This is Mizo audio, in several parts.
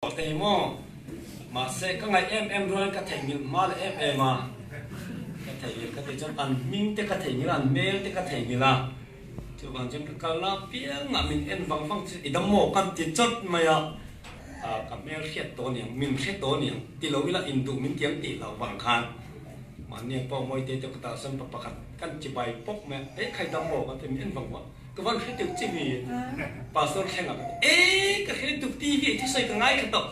Te hi maw? Mahse ka ngaih em em rualin ka theihnghilh hma leh em em a, ka theihnghilh ka tih chuan an hming te ka theihnghilh a, an hmel te ka theihnghilh a, chuvang chuan ka kalna apiangah min en vang vang chu i dam maw kan ti chawt mai a, ka hmel hriat tawh aniang, min hre tawh aniang ti lo ila induh min tiang tih loh vang khan mahni pawh Mawite te kutah sawn pa pakhat kan chibai pawp mai a, eh khai dam maw kan ti min en vang vang a. Ka van hre tuk chi mi pastor thleng ah ka ti ee ka hre tuk TV ah thusawi ka ngaithla tawh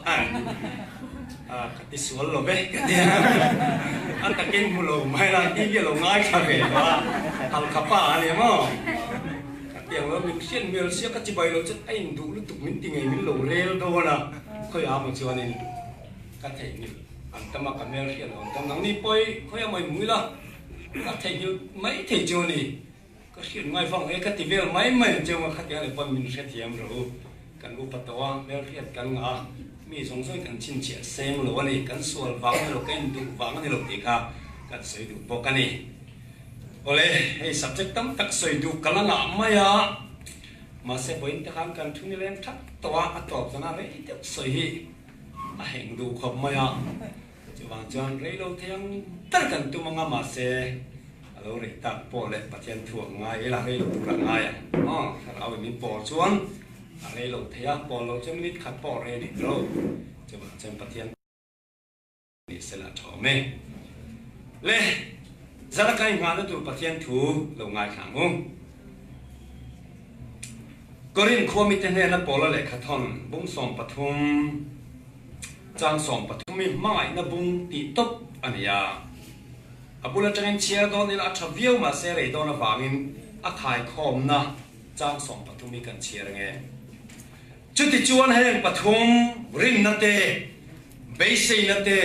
a ka ti sual lo ve ka ti a takin hmu lo mai la TV a lo ngaithla ve lo a halkha pa a nia maw ka ti ang lo min hriat hmel sia ka chibai lo chuan a in duh lutuk min ti ngei min lo rel dawn a khawi ah maw chuanin ka theihnghilh an tam a ka hmel hriat lo an tam nangni pawi khawi ah maw in hmu ila ka theihnghilh mai thei chu a ni. Ka hriat ngai vang e ka ti vel mai mai ang cheu a, khatiang leh pawn min hrethiam rawh u. Kan upa tawh a, hmelhriat kan ngah a, mi zawng zawng kan chhinchhiah seng lo a ni, kan sual vang a ni lo, ka induh vang a ni lo tih kha kan sawi duh bawk a ni. Awle, hei subject tam tak sawi duh ka la ngah mai a, mahse vawiin te khan kan thu nileng that tawh a, a tawp zana rei deuh sawi hi a heng duh khawp mai a. Chuvang chuan rei lo thei ang ber kan tum anga mahse a lo rei tak pawh leh Pathian thu ang ngai ila rei lo tur a ngai ang aw thlarau in min pawl chuan a rei lo thei a pawl lo chuan minute khat pawh rei a ni lo chuvang chuan Pathian ni sela a tha awm e le zan a kai nghahna tur Pathian thu lo ngaithla ang u. Korin khua mite hnena pawla lehkhathawn bung 13 Chang 13 hi hmangaihna bung tih tawp a ni a. A bul atangin chhiar dawn ila a tha viau mahse rei dawn avangin a khaikhawmna chang 13 hi kan chhiar ange. Chutichuan heng pathum rinna te, beiseina te,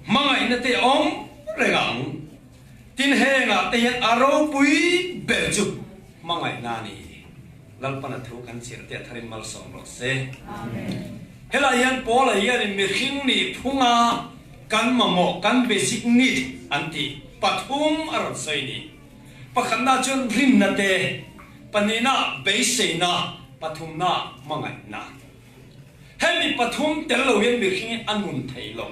hmangaihna te awm reng ang. Tin hengah te hian a ropui ber chu hmangaihna a ni. Lalpana thu kan chhiar te a tharin malsawm rawh se. Helai hian Paula hianin mihring nih phunga kan mamawh, kan basic need an tih pathum a rawn sawi ni. Pakhatna chuan rinna te, pahnihna beiseina, pathumna hmangaihna. Hemi pathum tel lo hian mihring hi a nun thei lo.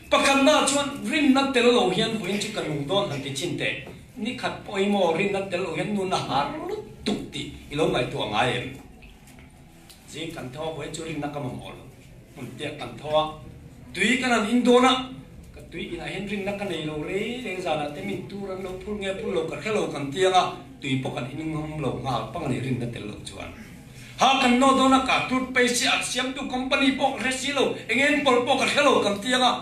Pakhatna chuan rinna tel lo hian vawiin chu ka nung dawn han ti chin teh. Ni khat pawh hi maw rinna tel lo hian nun a har lutuk tih i lo ngaihtuah ngai em? Zing kan tho a, vawiin chu rinna ka mamawh lo. Hmun tiak kan tho a, tui kan han in dawn a, ka tui inah hian rinna ka nei lo rei reng zanah te min tur an lo phur nge phur lo ka hre lo kan tiang a, tui pawh kan in ngam lo nghal pang a ni rinna tel lo chuan. Ha kan nawh dawn a, ka toothpaste hi a siamtu company pawh ka hre si lo, eng eng pawlh pawh ka hre lo kan tiang a,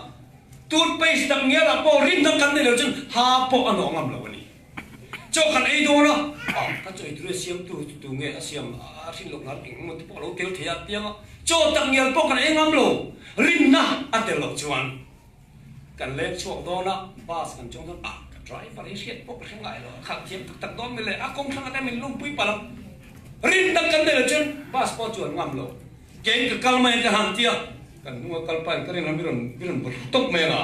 toothpaste tak ngialah pawh rinna kan nei lo chuan ha pawh a nawh ngam lo a ni. Chaw kan ei dawn a, ah ka chaw ei tur hi a siamtu tu nge a siam a hrin loh nan eng emaw te pawh a lo tel thei a tiang a, chaw tak ngial pawh kan ei ngam lo, rinna a tel loh chuan. Kan leng chhuak dawn a, bus kan chuang dawn a, ka driver hi hriat pawh ka hre ngai lo, a khalh thiam tak tak dawn mi le, a kawng hrang atan min lungpui palh a, rinna kan nei lo chuan bus pawh chuan ngam lo, keng ka kal mai ang ka han ti a, kan hnunga kal pahin ka rinna mi rawn mi rawn bawlh tawp mai ang a,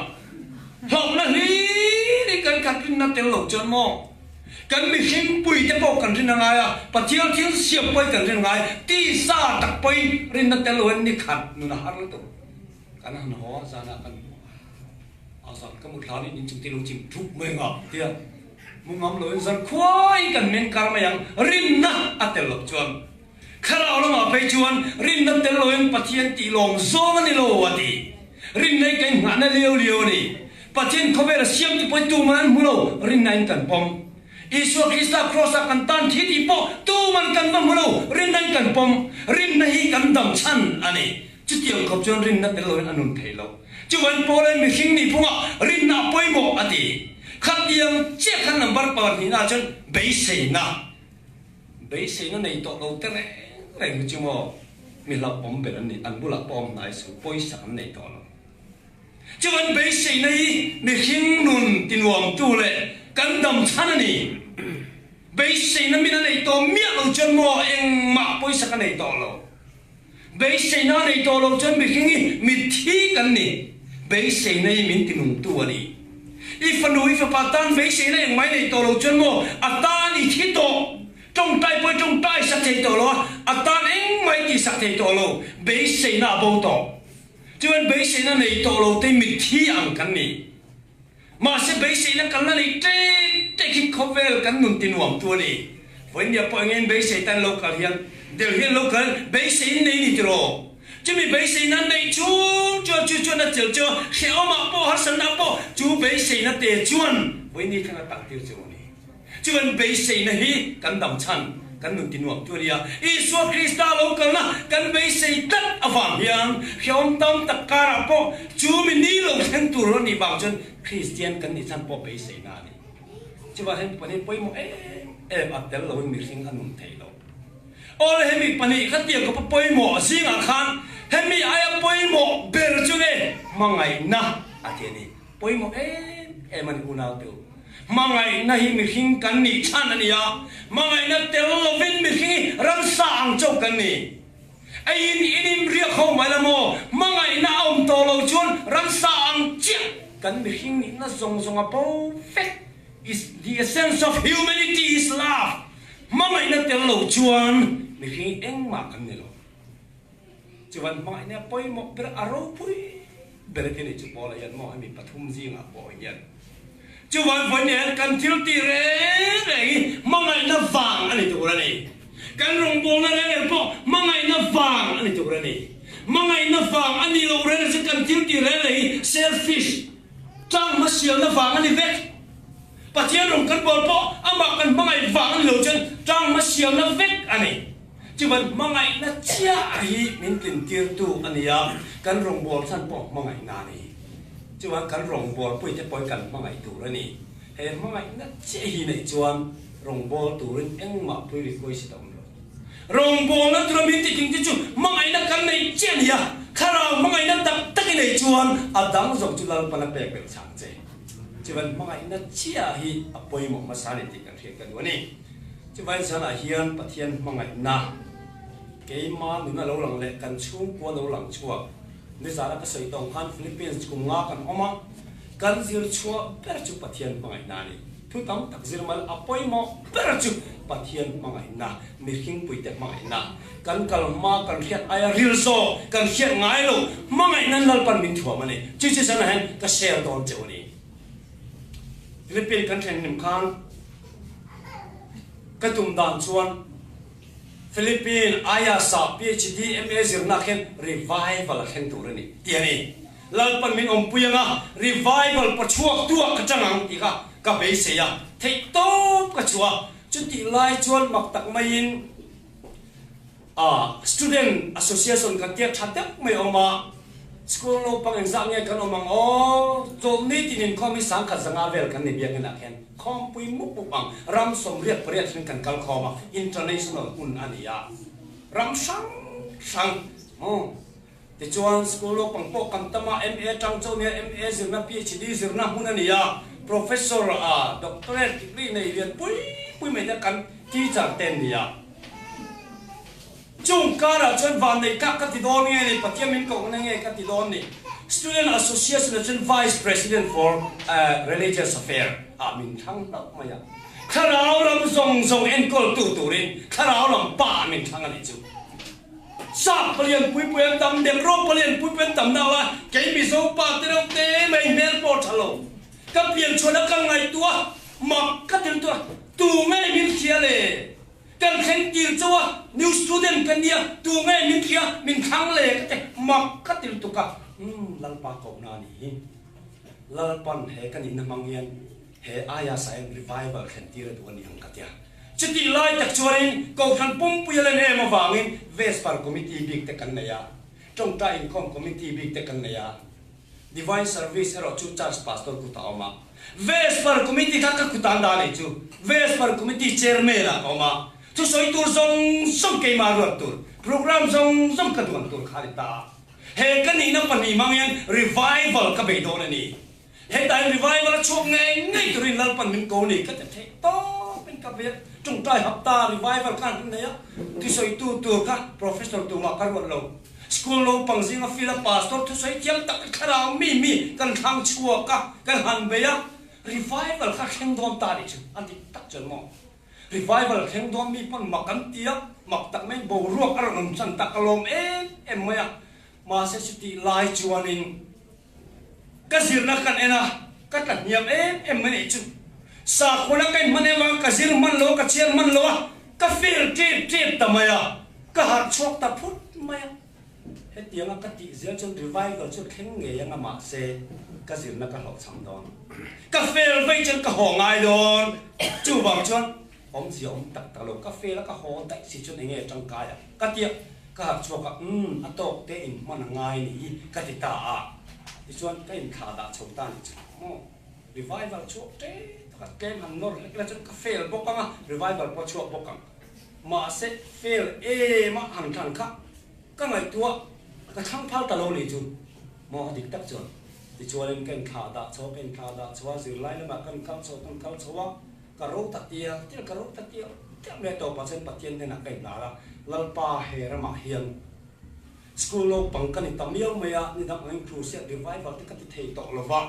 hlauhna hlir in kan khat rinna tel lo chuan maw kan mihring pui te pawh kan rin a ngai a, Pathian thil siam pawhin kan rin a ngai, tisa tak pawhin rinna tel lo hian ni khat nun a har lutuk. Kan han haw a, zanah kan hmu a, zan ka mu thla nih inchung te lo chim thup mai ang a tia mu ngam loin zan khuai kan meng kar mai ang, rinna a tel loh chuan thlarau lamah phei chuan rinna tel loin Pathian tih lawm zawng a ni lo a ti. Rinna hi ka inngahna liau liau a ni. Pathian khawvel a siam ti pawhin tuman an hmu lo, rinna in kan pawm. Isua Krista Kraws ah kan tan thi tih pawh tuman kan va hmu lo, rinna in kan pawm. Rinna hi kan dam chhan a ni. Chutiang khawp chuan rinna tel loin a nun thei lo. Chuvan Paula'n mihring nih phungah rinna a pawimawh a ti. Khatiang chiah khan number pahnihna chuan beiseina, beiseina nei tawh lo te reng reng hi chu maw mi hlauhawm ber an ni, an bulah pawh awm hnai su, pawisa an nei tawh lo. Chuvan beiseina hi mihring nun tinuamtu leh kan dam chhan a ni. Beiseina min a nei tawh miah lo chuan maw engmah pawisa ka nei tawh lo. Beiseina nei tawh lo chuan mihring hi mitthi kan ni. Beiseina hi min tinungtu a ni. I fanu, i fapa tan beiseina engmah i nei tawh lo chuan maw a tan i thi tawh. Tawngtai pawh i tawngtai sak thei tawh lo a, a tan engmah i tihsak thei tawh lo, beiseina a bo tawh. Chuan beiseina nei tawh lo te mitthi ang kan ni. Mahse beiseina kan la nei ṭek ṭek hi khawvel kan nun ti nuam tu a ni. Vawinia pawh engin beisei tan lo kal hian Delhi an lo kal beiseiin nei ni tiraw? Chumi beiseina neih chung chuan chu chuan a chelh chu a, hrehawmah pawh harsatna pawh chu beiseina te chuan vawiini thleng a tah tir chu a ni. Chuan beiseina hi kan dam chhan, kan nun ti nuam tu a nia. Isua Krista lo kalna kan beisei tlat avang hian hrehawm tam tak karah pawh chu mi ni lo thleng tur a nih vang chuan Kristian kan nih chhan pawh beiseina a ni. Chuvang hian pahnih pawimawh em em a tel loin mihring a nun thei lo. Awle hemi pahnih kha tiang khawpa pawimawh zingah khan hemi aia pawimawh ber chu nge hmangaihna a ti a ni. Pawimawh em em a ni unaute u. Hmangaihna hi mihring kan nih chhan a ni a, hmangaihna tel lovin mihring hi ramsa ang chauh kan ni. Eiin in in riak ho mai la maw? Hmangaihna a awm tawh lo chuan ramsa ang chiah kan mihring nihna zawng zawng a bo vek. Is the essence of humanity is love. Hmangaihna tel lo chuan mihring hi engmah kan ni lo. Chuan hmangaihna pawimawh ber a ropui ber te nih chu Paula hian maw hemi pathum zingah pawh hian chuan vawiin hian kan thil tih reng reng hi hmangaihna vang a ni tur a ni. Kan rawngbawlna reng reng pawh hmangaihna vang a ni tur a ni. Hmangaihna vang a nih loh reng reng chu kan thil tih reng reng hi selfish, tlang hmasialna vang a ni vek. Pathian rawng kan bawl pawh amah kan hmangaih vang a ni lo chuan tlang hmasialna vek a ni. Chuvan hmangaihna chiah hi min tlintirtu a ni a, kan rawngbâwl chhan pawh hmangaihna a ni. Chuvan kan rawngbâwlpuite pawhin kan hmangaih tur a ni. He hmangaihna chiah hi neih chuan rawngbâwl turin engmah pui request a awm lo. Rawngbâwlna tura min titling te chu hmangaihna kan neih chiah a ni a, thlarau hmangaihna tak tak i neih chuan a dang zawk chu Lalpan a pek belh chang che. Chuvan hmangaihna chiah hi a pawimawh hmasa a ni tih kan hriat ka duh a ni. Chuvai zanah hian Pathian hmangaihna keima nun a lo lang leh kan chhungkua lo lang chhuak. Nizana ka sawi tawng khan Philippines kum nga kan awm a, kan zir chhuah ber chu Pathian hmangaihna a ni. Thu tam tak zir mal a pawimawh ber chu Pathian hmangaihna, mihringpuite hmangaihna. Kan kal hma kan hriat aia ril zawk kan hriat ngai lo hmangaihna Lalpan min thuam a ni. Chu chu zanah hian ka share dawn cheu a ni. Philippines kan thlen hlim khan ka tum dan chuan Philippine IAS-ah PhD, MA zirna khian revival a thleng tur a ni tih a ni. Lalpan min awmpui anga revival pachhuak tuah ka chang ang tih kha ka beisei a, theih tawp ka chhuah a. Chutih lai chuan mak tak maiin A Student Association kan tia tha deuh mai awm a, school naupang engzah nge kan awm ang aw, chawlhni tin inkhawm hi sangkhat zanga vel kan ni biakin ah khian khawmpui mup mup ang, ram 88 thleng kan kal khawm a, international hun a ni a, ram hrang hrang maw. Tichuan school naupang pawh kan tam a, MA tang chauh nia MA zirna PhD zirna hmun a ni a, Professor a Doctorate degree nei lian pui pui mai te kan teacher te an ni a. Chung karah chuan vanneih kak ka ti dawn nge ni, Pathian min kohna nge ka ti dawn ni, Student Association ah chuan Vice President for Religious Affair ah min thlang hlauh mai a, thlarau lam zawng zawng enkawltu turin thlarau lam pa min thlang a nih chu. Sap palian pui pui an tam deuh rawh palian pui pui an tam deuh a, kei Mizo pa te reuh te mai hmel pawh tha lo. Ka pian chhuan a ka ngaihtuah mak ka tel tuah tu nge min hria le? Kan thleng tir chauh a, new student ka nia, tu nge min hria min thlang le ka ti mak ka tel tuk a, umm Lalpa kohna a nih hi. Lalpan he ka nihna hmang hian he aia sain revival thlen tir a duh a ni ang ka tia. Chutih lai tak chuanin Kohhran pumpui a len em avangin Vesper Committee bik te kan nei a, Tawngtai Inkhawm Committee bik te kan nei a, Divine Service erawh chu Church Pastor kutah a awm a. Vesper Committee kha ka kutah an dah a nih chu. Vesper Committee Chairman ah ka awm a, thusawi tur zawng zawng keimah ruat tur, program zawng zawng ka duan tur kha a ni ta a. He ka nihna pahnih hmang hian revival ka bei dawn a ni. Hetain revival a chhuak ngei ngei turin Lalpan min ko ni ka ti theih tawpin ka ve a, tawngtai hapta revival khan kan nei a, thusawitu tur kha professor tumah ka ruat lo. School naupang zinga field a pastor thusawi thiam tak thlarau mi mi kan thlang chhuak a, kan han bei a, revival kha thleng dawn ta nih chu a dik tak chuan maw. Revival thleng dawn mi pawn mak an ti a, mak tak maiin boruak a rawn awm chan tak a lawm em em mai a. Mahse chutih lai chuanin ka zirna kan en a, ka tla hniam em em mai nih chu. Sakhuana ka inhman em avang ka zir hman lo a, ka chhiar hman lo a, ka fail tep tep ta mai a, ka harh chhuak ta phut mai a. Hetianga ka tih zel chuan revival chu thleng ngei anga mahse ka zirna ka hlawhchham dawn. Ka fail vei chuan ka haw ngai dawn. Chuvang chuan awmzia awm tak tak lo. Ka fail a ka haw daih si chuan enge tangkai a ka tia ka harh chhuak a umm a tawk te in hman a ngai ni hi ka ti ta a. Tichuan ka inthlah dah chho ta ni chu maw revival chhuak ṭe tak a tlem han nawr hlek ila chuan ka fail bawk ang a revival pawh a chhuak bawk ang. Mahse fail em a han thlan kha ka ngaihtuah ka thlang phal ta lo ni chu maw a dik tak chuan. Tichuanin ka inthlah dah chho a, ka inthlah dah chho a, zirlai lamah kan kal chho kan kal chho a, ka ro ta tial tial, ka ro ta tial tial mai a tawpah chuan Pathian hnenah ka inhnar a, Lalpa he ramah hian school naupang ka ni ta miau mai a, nidang angin crusade revival te ka ti thei tawh lo va,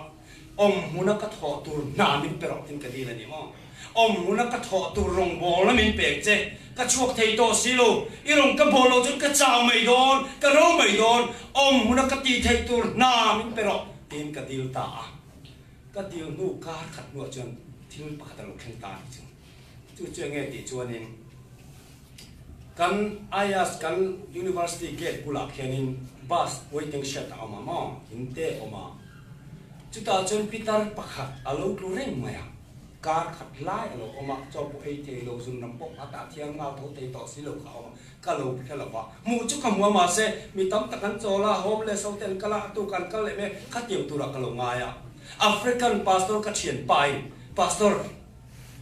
Awm hmuna ka thawh tur hna min pe rawh tin ka dil a ni maw? Awm hmuna ka thawh tur rawngbawlna min pek che, ka chhuak thei tawh si lo. I rawn ka bawl loh chuan ka chau mai dawn, ka ro mai dawn. Awm hmuna ka tih theih tur hna min pe rawh tiin ka dil ta a. Ka dil hnu kar khat hnuah chuan thil pakhat a lo thleng ta a ni chu. Chu chu enge tih chuanin kan IAS kan University gate bulah khianin bus waiting shed a awm a maw? In te a awm a. Chutah chuan pitar pakhat a lo tlu reng mai a, kar khat lai a lo awm a, chaw pawh ei thei lo, zun ram pawh a tah thiang nghal tho thei tawh si lo kha a awm a, ka lo hre lo va. Hmuh chu ka hmu a, mahse mi tam tak an chawl a, homeless ho te an kal a, a tuk an kal leh mai, khatiang turah ka lo ngai a. African pastor ka thian pain, Pastor,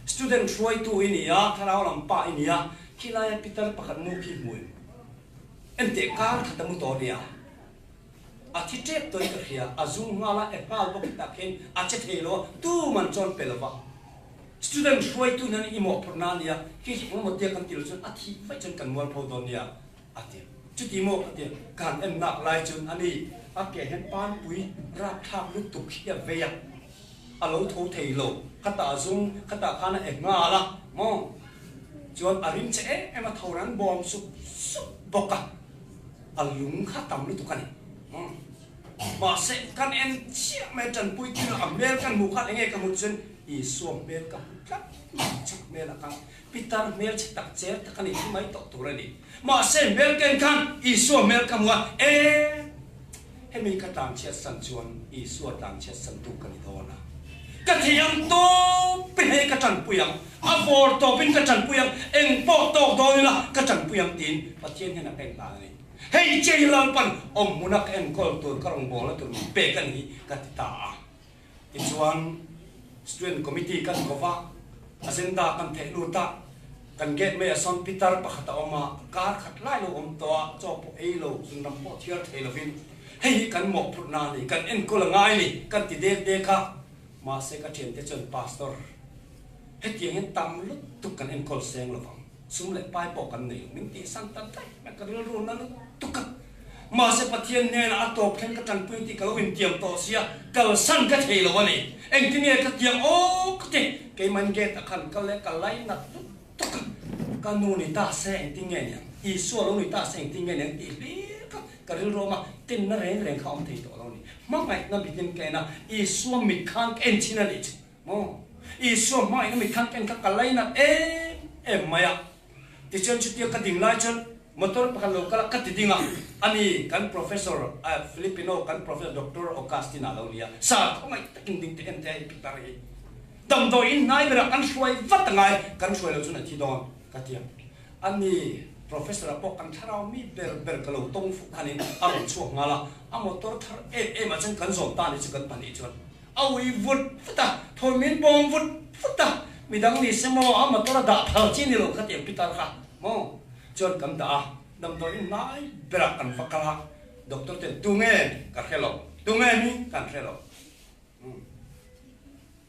student hruaitu i ni a, thlarau lam pa i ni a, khilaia pitar pakhat mu khi hmu em? Enteh kar khat a mu tawh a nia. A thi tep tawhin ka hria, a zum nghal a, e nghal bawk hi tak hian a che thei lo a, tuman chuan pe lo va. Student hruaitu hian i mawhphurh na ania, khi hi engemaw tia kan ti lo chuan a thih vaih chuan kan mualpho dawn nia, a ti. Chuti maw ka ti, ka han en nak lai chuan ani a ke hian panpui rapthlak lutuk hi a vei a, a lo tho thei lo, khatah a zum, khatah khan a e nghal a maw, chuan a rim che em em a, tho ran bawm sup sup bawk a. A lung kha tam lutuk a ni. Mahse, kan en chiah mai tanpui thil a hmel kan hmuh khan enge ka hmuh chuan Isua hmel ka hmu tlat mai chu hmel ah khan Peter hmel chhe tak cher tak a ni thi mai tawh tur a ni. Mahse, hmel ka en khan Isua hmel ka hmu a, e hemi ka tlanchhiat san chuan Isua tlanchhiat san tu ka ni dawn a. Ka thiam tawp in hei ka tanpui ang, a vawr tawp in ka tanpui ang, eng pawh tawk dawn ila ka tanpui ang tiin Pathian hian a ka inhlan a ni. Hei che hi Lalpan awm hmuna ka enkawl tur ka rawngbawlna tur min pek a ni ka ti ta a. Tichuan Student Committee kan ko va, agenda kan theih lut a, kan gate maiah sawn pitar pakhat a awm a, kar khat lai lo awm tawh a, chaw pawh ei lo, zunram pawh thiar thei lovin Hei hi kan mawhphurhna a ni, kan enkawl a ngai a ni, kan ti dek dek a, mahse ka thiante chuan Pastor, hetiang hian tam lutuk kan enkawl seng lo vang, sum leh pai pawh kan nei lo, min tihsan ta daih mai, ka rilru na lutuk a, mahse Pathian hnenah a tawp thleng ka tanpui tih ka lo intiam tawh sia, kalsan ka thei lo a ni, engtin nge ka tiang awk te, keiman gate a khan kal e, ka lainat lutuk a, ka nu ni ta se engtin nge niang, Isua lo ni ta se engtin nge niang tih hlir kha Ka rilruam a, tinna reng reng kha awm thei tawh lo ni. Hmangaihna mitin ka en a, Isua mit khan ka en thin a nih chu maw? Isua hmangaihna mit khan ka en kha ka lainat em em mai a. Tichuan chutia ka ding lai chuan motor pakhat lo kal a, ka ti ding a, ani kan professor Filipino kan professor Doctor Augustina lo ni a, Sir khawngaih takin ding teh en teh a i pitar hi. Damdawiin hnai berah kan hruai vat angai, kan hruai lo chuan a thi dawn ka ti a. Ani Professor a pawh kan thlarau mi ber ber ka lo tawng fuh khanin a rawn chhuak nghal a, a motor thar em em ah chuan kan zawn ta ni chu kan pahnih chuan a ui vut vut a, thawi min bawm vut vut a, midang ni se maw a motor a dah phal chi ni lo kha tiang pitar kha maw chuan kan dah a, damdawiin hnai berah kan va kal a, doctor ten tunge ka hre lo, tunge mi kan hre lo.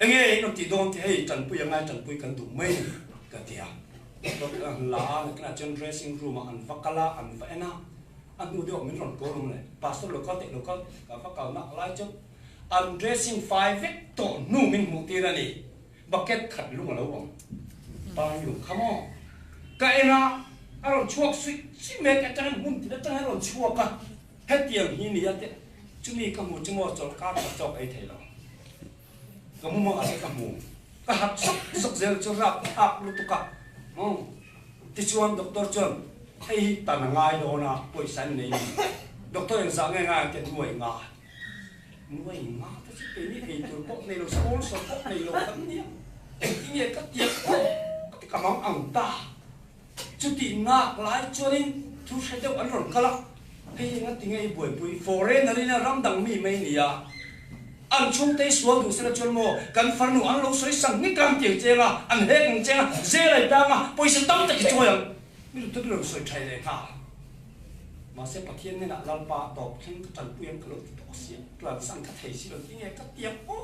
Enge in rawn tih dawn tih hei tanpui a ngai tanpui kan duh mai ni ka ti a. Doctor an la a, nakinah chuan dressing room ah an va kal a, an va en a, a hnu deuh ah min rawn call awm le, Pastor lo kal teh lo kal ka va kal nak lai chuan an dressing fai vek tawh hnu min hmuh tir a ni, bucket khat lung a lo awm. Parang lung kha maw? Ka en a, a rawn chhuak suih suih mai a, atangin hmun tin atangin a rawn chhuak a, hetiang hi nia te chumi ka hmu chu maw chawlhkar khat chawk ei thei lo. Ka mu mawh a se ka hmu. Ka harh sawk sawk zel chu rap thlak lutuk a maw? Tichuan doctor chuan hei hi tan a ngai dawn a, pawisa an nei ni. Doctor engzah nge ngai ang tih nuai nga. Nuai nga te chu keini ei tur pawh nei lo, sponsor pawh nei lo kan nia. Engtin nge ka tiak pawh ka ti ka mang ang ta. Chutih nak lai chuanin thu hre deuh an rawn kal a, hei enga tinge i buaipui, foreigner in a ram dang mi mai nia. An chhungte i sual duh sela chuan maw kan farnu an lo sawi sang ngik ang tiang cheng a, an hek ang cheng a, zel a i tang a, pawisa tam tak i chawi ang. Mi lutuk i rawn sawi thai leh nghal. Mahse Pathian hnenah Lalpa tawp thleng ka tanpui ang ka lo ti tawh sia, tlansan ka thei si lo tinge ka tiang aw,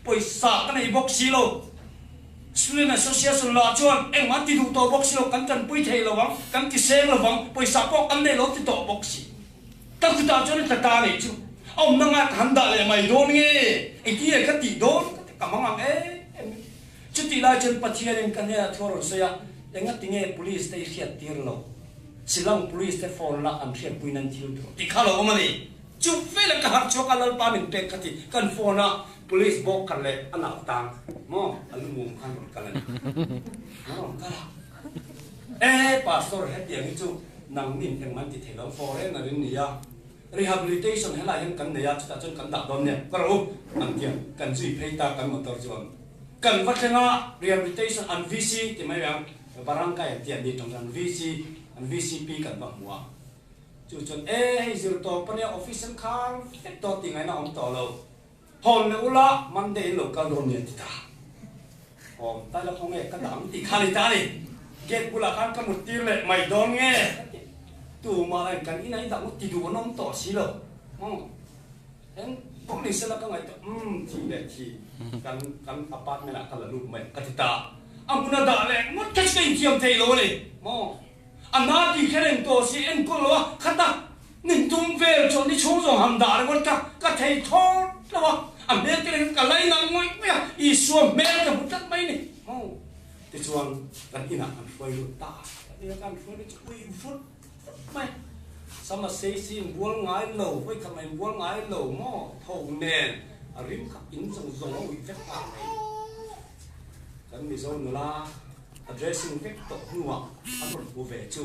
pawisa ka nei bawk si lo. Student Association lah chuan engmah an ti duh tawh bawk si lo, kan tanpui thei lo ang, kan ti seng lo vang, pawisa pawh kan nei lo ti tawh bawk si. Ka kutah chuan tla ta nih chu a awmna ngai ka han dah leh mai dawn nge, engtin nge ka tih dawn ka ti ka mang ang em em. Chutih lai chuan Pathianin ka hnenah thu a rawn sawi a, engatinge police te i hriat tir lo? Silang police te phone la an hriatpui nan thil tur tih kha lo awm a ni. Chu velah ka harh chhuak a Lalpa min pek ka ti. Kan phone a police bawk khat leh a nau tang maw a lumum khan rawn kal a ni. An rawn kal a. E pastor hetiang hi chu nang nin engmah an ti thei lo foreigner in ni a. Rehabilitation helai hian kan nei a chutah chuan kan dah dawn nia ka rawh u an ti a. Kan zui phei ta kan motor chuan kan va thleng a rehabilitation an VC ti mai ang. Barangay an tih an ni tawng chuan VC an VCP kan va hmu a, chu chuan e hei zir tawp ania office an khar vek tawh tih ngaihna awm tawh lo, hawn leh ula Monday in lo kal dawn nia ti ta. Awm ta ila khawnge ka dah ang tih kha ni ta a ni, gate bulah khan ka mut tir leh mai dawn nge ka ti, tumah hian kan inah i dah ngawt ti duh an awm tawh si lo maw. Eng pawh ni sela ka ngaihtuah umm thi leh thi kan kan apartment ah ka la lut mai ka ti ta. A hmun a dah leh ngawt kha chu ka inthiam thei lo a ni maw? A na tih kher eng tawh si enkawl lo a khata ni tum vel chuan ni chhung zawng han dah ringawt kha ka thei thawt lo a, a hmel te leh ka lai nalh ngawih ngawih a, Isua hmel ka hmu tlat mai ni maw? Tichuan kan inah kan hruai lut ta a, kan inah kan hruai lut chu ui vut vut mai. Sama sei si in bual ngai lo, vawi khat mah in bual ngai lo maw? Tho nen a rim kha in zawng zawng a uih vek nghal mai. Kan Mizo nula a dressing vek tawh hnuah an rawn hmu ve chu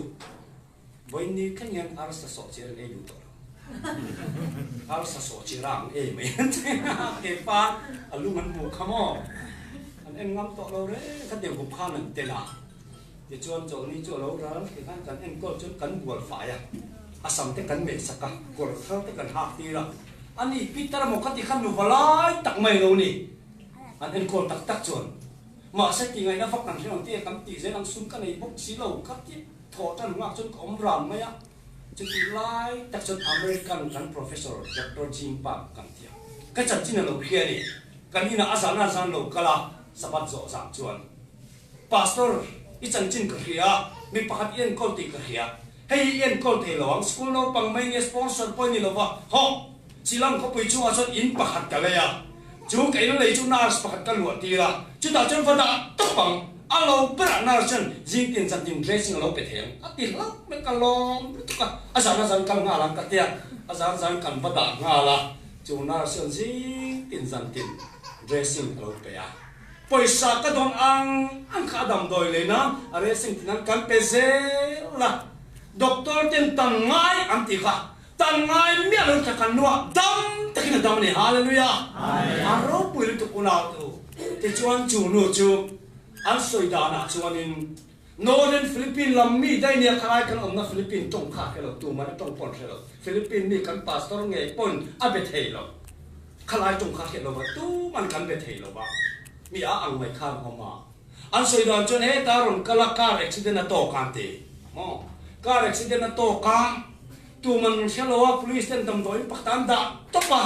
vawiin ni thleng hian arsa sawh chi a rawn ei duh tawh lo. Arsa sawh chi rang ei mai an ti a, kepa a lung an hmuh kha maw? An en ngam tawh lo reng kha tiang hup khan an tel a. Tichuan chawlhni chu a lo ral tikhan kan enkawl chuan kan bual fai a, a sam te kan meh sak a, kawr thar te kan hak tir a, ani Peter maw ka ti khan nuva lai tak mai lo ni, an enkawl tak tak chuan mahse ti ngaihna vak kan hre ang tia kan tih zel ang sum ka nei bawk si lo ka ti thawh tan nghak chuan ka awm ran mai a, chutih lai tak chuan American kan Professor Doctor Jim Park kan ti a, ka chanchin a lo hria a ni, kan inah a zan a zan lo kal a, Sabbath zawh zan chuan. Pastor, i chanchin ka hria, mi pakhat i enkawl tih ka hria. Hei hi i enkawl thei lo ang, school naupang mai nia sponsor pawh i ni lova, hawh! Silang khawpui chungah chuan in pakhat ka lei a, chu ka in lei chu nurse pakhat ka luah tir a, chutah chuan va dah tawp ang, a lo berah nurse chuan zing tin zan tin dressing a lo pe thei ang, a ti hlauh mai, ka lawm lutuk a, a zan a zan kal nghal ang ka tia, a zan zan kan va dah nghal a, chu nurse chuan zing tin zan tin dressing a lo pe a. Pawisa ka dawn ang ang kha a damdawi lei na a racing tin an kan pe zel a, doctor ten tan ngai an ti kha tan ngai miah lo thla kan nuah dam takin a dam a ni Hallelujah a ropui lutuk unau tu tichuan chu nu chu an sawi danah chuanin Northern Philippine lam mi daih nia khalai kan awmna Philippine tawng kha a hre lo tuman a tawng pawh an hre lo Philippine mi kan pastor ngei pawn a be thei lo. Khalai tawng kha hriat lova tuman kan be thei lova mi a ang mai khan awm a. An sawi dan chuan heta rawn kal a car accident a tawk a an ti maw? Car accident a tawk a, tuman rawn hria lo a, police ten damdawiin pakhat an dah tawp a,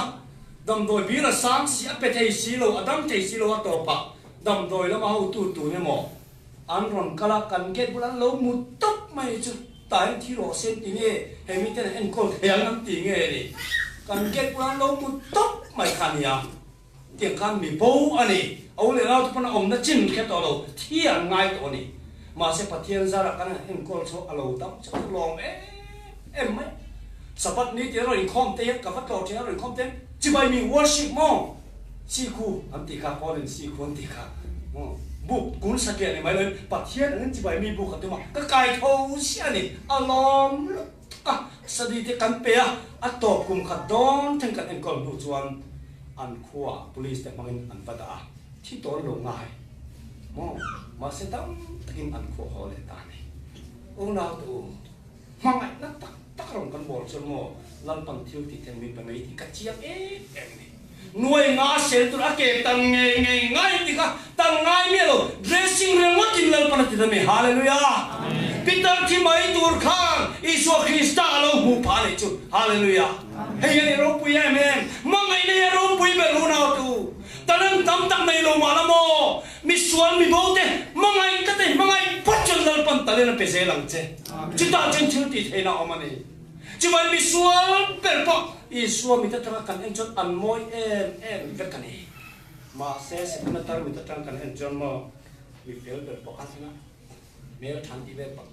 damdawi bil a sang si a pe thei si lo, a dam thei si lo a tawp a, damdawi lama hotu tun emaw an rawn kal a, kan gate bulah an lo mu tawp mai chu tain thi rawh se an ti nge, he miten an enkawl thei ang an ti nge ni, kan gate bulah an lo mu tawp mai kha nia. Tiang khan mi bo a ni. A u leh nau te pawn a awmna chin hre tawh lo, thi an ngai tawh a ni. Mahse Pathian zarah kan han enkawl chho a lo dam chauh chu lawm em em mai. Sabbath ni tia rawn inkhawm te hian ka va tlawh thin a rawn inkhawm te hian chibai mi worship maw? Sikhu an tih kha, Paulin sikhu an tih kha maw? Buk kun satliah ni mai loin Pathian angin chibai mi buk a tum a, ka kai tho chiah a ni, a lawm lutuk a, study te kan pe a, a tawp kum khat dawn thleng kan enkawl hnu chuan an khuaah police te hmangin an va dah a, thi tawn lo ngai maw? Mahse dam takin an khuah haw leh ta a ni. Unau te u, hmangaihna tak tak rawn kan bawl chuan maw Lalpan thil tih thei min pe mai tih ka chiang em em a ni. Nuai nga sel tur a ke tan ngei ngei ngai tih kha tan ngai miah lo, dressing ringawtin Lalpan a ti ta mi. Hallelujah! Peter thi mai tur khan Isua Krista a lo hmuh phah a nih chu. Hallelujah! Hei hian i ropui em em? Hmangaihna hi a ropui ber unau tu. Talent tam tak nei lo mah la maw? Mi sual mi bo te hmangaih ka te hmangaih phawt chuan Lalpan talent a pe zel ang che. Chutah chuan thil tih theihna a awm a ni. Chuvai mi sual ber pawh Isua mit atanga kan en chuan an mawi em em vek a ni. Mahse Setana tar mit atang kan en chuan maw mi fel ber pawh khan enga hmel than tih vel pawh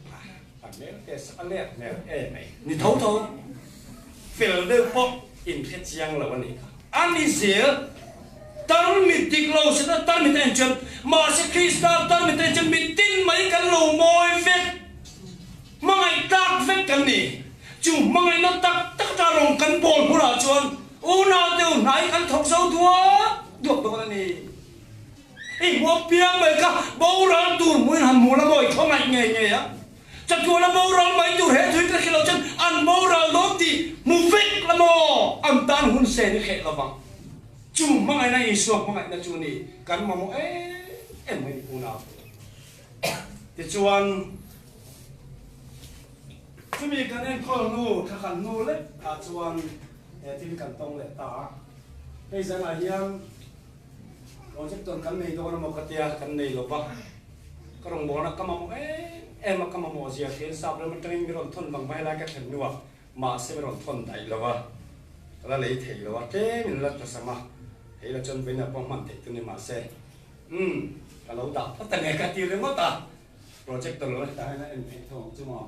a hmel te sak a lek hmel em mai. Ni tho tho fel deuh pawh inhre chiang lo a nih kha. A ni zel tar mit dik lo Setana tar mit a en chuan mahse Krista tar mit a en chuan mitin mai kan lo mawi vek. Hmangaih tlak vek kan ni. Chu hmangaihna tak tak ta rawng kan bawl hmunah chuan unau deuh hnai kan thawk zo duak duak dawn a ni. I hmuh piang mai kha boral tur hmuin han hmu la maw i khawngaih ngei ngei a. Chatuana boral mai tur he thui ka hrilh loh chuan an boral dawn tih hmu vek la maw an tan hun sen i hreh lovang. Chu hmangaihna Isua hmangaihna chu ni kan mamawh em em mai ni unau. Tichuan. Chumi kan enkawl hnu, thla khat hnu lek ah chuan he thil kan tawng leh ta a. Hei zanah hian projector kan nei dawn emaw ka tia, kan nei lo va. Ka rawngbawlna ka mamawh em em a, ka mamawh zia hrian sap ram atangin mi rawn thawn vang va helai ka thlen hnuah mahse mi rawn thawn daih lo va, ka la lei thei lo a, tlem in la tlasam a, hei la chuan vawiinah pawh hman theih tur ni mahse umm ka lo dah phawt ange ka ti ringawt a. Projector lo hetah hian a en theih tho ang chu maw?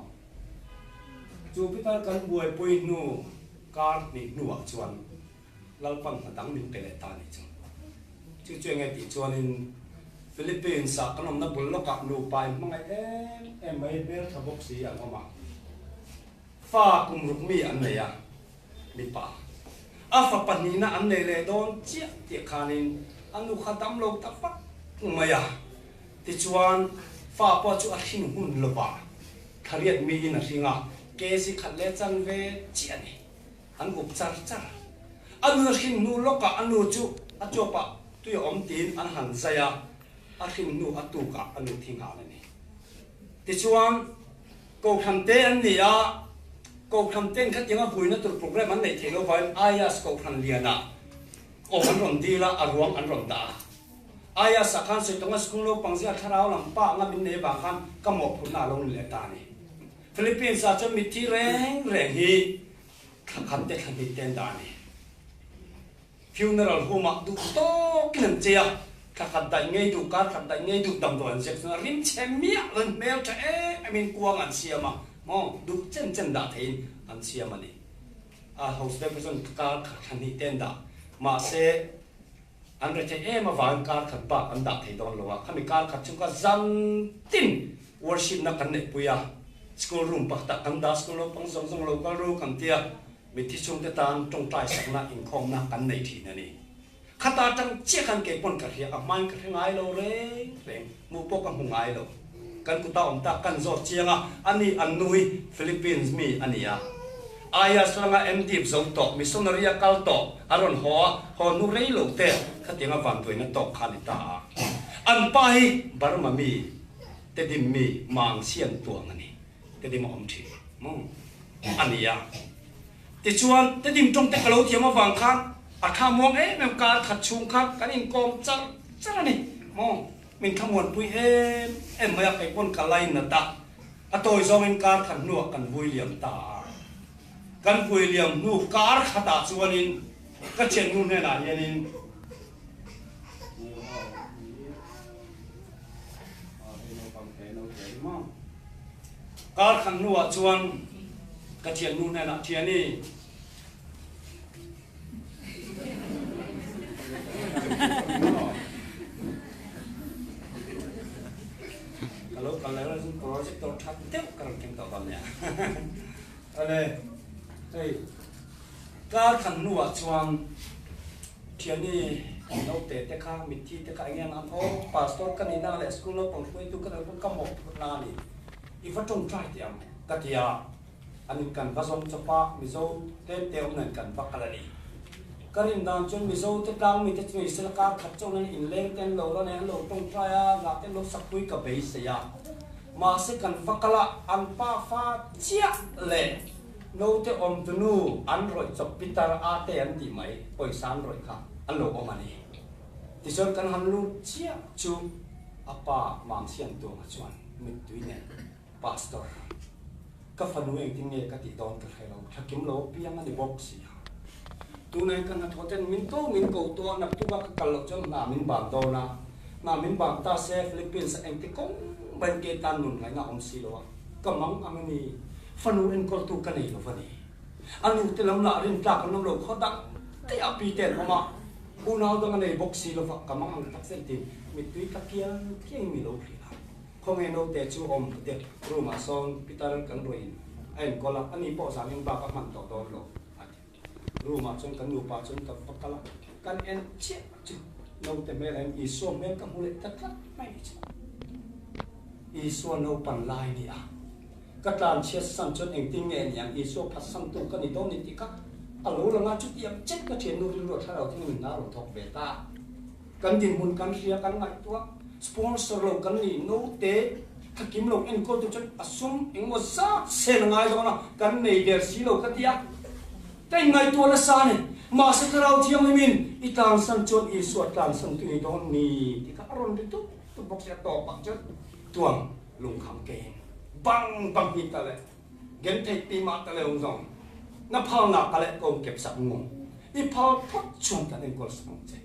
Chu pitar kan buaipui hnu kar hnih hnuah chuan Lalpan hna dang min pe leh ta a nih chu. Chu chu enge tih chuanin Philippines ah kan awmna bul lawkah nupa in hmangaih em em mai hmeltha bawk si an awm a. Fa kum ruk mi an nei a, mipa. A fa pahnihna an nei leh dawn chiah tih khanin a nu kha dam lo ta vak mai a. Tichuan, fa pawh chu a hrin hun lovah thariat miin a hring a, kg khat leh chanve chiah a ni. An up char char. A nu a hrin hnu lawkah a nu chu a chuapah tui a awm tiin an han zai a, a hrin hnu a tukah a nu thi nghal a ni. Tichuan, Kohhran te an ni a, Kohhran ten khatianga vuina tur program an neih theih lovangin Ayas Kohhran lianah awm an rawn dil a, a ruang an rawn dah a. Aia sa khan Saitonga school naupang zia thlarau lam pa anga min nei vang khan ka mawhphurhna a lo ni leh ta a ni. Philippines ah chuan mitthi reng reng hi thla khat te thla hnih te an dah a ni. Funeral home ah duh tawkin an chei a, thla khat daih ngei duh, kar khat daih ngei duh damdawi an ziak chuan a rim chhe miah lo in hmel tha em em in kuang an siam a, maw duh chen chen dah theiin an siam a ni. A house te pawh chuan kar khat thla hnih te an dah. Mahse. An rethei em avangin kar khat bak an dah thei dawn lo a, khami kar khat chu ka zan tin worship na kan neihpui a, school room pakhatah kan dah, school naupang zawng zawng lo kal ru kan tia, mitthi chhungte tan tawngtai sakna inkhawmna kan nei thin a ni. Khata atang chiah khan kei pawn ka hria, a hmain ka hre ngai lo reng reng, hmuh pawh ka hmu ngai lo. Kan kuta awm tak kan zawt chiang a, ani an nu hi Philippines mi a ni a. Ayas langa MDip zo tawh, missionary a kal tawh, a rawn haw a, haw hnu rei lo te khatianga vanduaina tawk kha a ni ta a. An pa hi Burma mi, Tedim mi, Mang Sian Tuang a ni. Tedim a awm thin maw a ni a. Tichuan, Tedim tawng te ka lo thiam avang khan a tha muang em em kar khat chhung khan kan inkawm char char a ni maw. Min thlamuanpui em em mai a, kei pawn ka lainat a. A tawi zawngin kar khat hnuah kan vui liam ta a. Kan vui liam hnu kar khatah chuanin ka thiannu hnenah hianin Pu a awm hi a hei naupang te naute hi maw. Kar khan hnuah chuan ka thiannu hnenah Thiani Ka lo kal leh chu projector tha deuh ka rawn keng tawh dawn nia. Ale hei kar khan hnuah chuan Thiani naute te kha mitthi te kha eng eng an aw pastor ka nihna leh school naupang hruaitu ka nih ka mawhphurhna a ni i va tawngtai teh ang ka ti a. An in kan va zawng chawp a, Mizo tlem te awm nen kan va kal a ni. Ka rin dan chuan Mizo te tlang mite chu ni sela kar khat chauh nan inleng te an lo la nei, an lo tawngtai a, zah te an lo sakpui ka beisei a. Mahse kan va kal a, an pa fa chiah leh naute awmtunu an rawih chawp pitar a te an tih mai, pawisa an rawih kha an lo awm a ni. Tichuan kan han lut chiah chu a pa Mamsiamtuanga chuan mittui nen Pastor, ka fanu engtin nge ka tih dawn ka hre lo, thlakim lo piang a ni bawk si a. Tunah ka hnathawh ten min ko min ko tawh a, naktuk a ka kal loh chuan hna min ban dawn a, hna min ban ta se Philippines ah engti kawng mai ke tan nun ngaihna a awm si lo a, ka mang ang a ni, fanu enkawltu ka nei lo va ni. A nu te lam lah rintlak an awm lo khaw dang daih a pi te an awm a, unau dang a nei bawk si lo va, ka mang ang tak zel tin mittui tla kiang kiangin mi lo hrilh a. Khawnge naute chu awm te room ah sawn pitar kan ruih in a enkawl a, ani pawh zan eng bak a hman tawh dawn lo a ti. Room ah chuan kan nupa chuan ka va kal a, kan en chiah chu naute hmel ah hian Isua hmel ka hmu leh ta tlat mai ni chu. Isua naupan lai ni a, ka tlan chhiat san chuan engtin nge ni ang Isua phatsan tu ka ni dawn ni tih kha a lo lang a, chutiang chet ka thiannu rilru a thlarau thing in hna rawn thawk ve ta. Kan dinhmun kan hria kan ngaihtuah, sponsor lo kan nih naute thakim lo enkawl tur chuan a sum engemaw zat sen a ngai dawn a, kan nei der si lo ka ti a, ka inngaihtuah nasa a ni. Mahse Thlarau Thianghlimin i tlansan chuan Isua tlansan tu ni dawn ni tih kha a rawn ri tup tup bawk si a, tawpah chuan tuang lungkham keiin bang bang hi ta le. Gen theih pi mah ta leo zawng na phalnak ka leh ko kep sak mu. I phal phawt chuan kan enkawl sak ang che.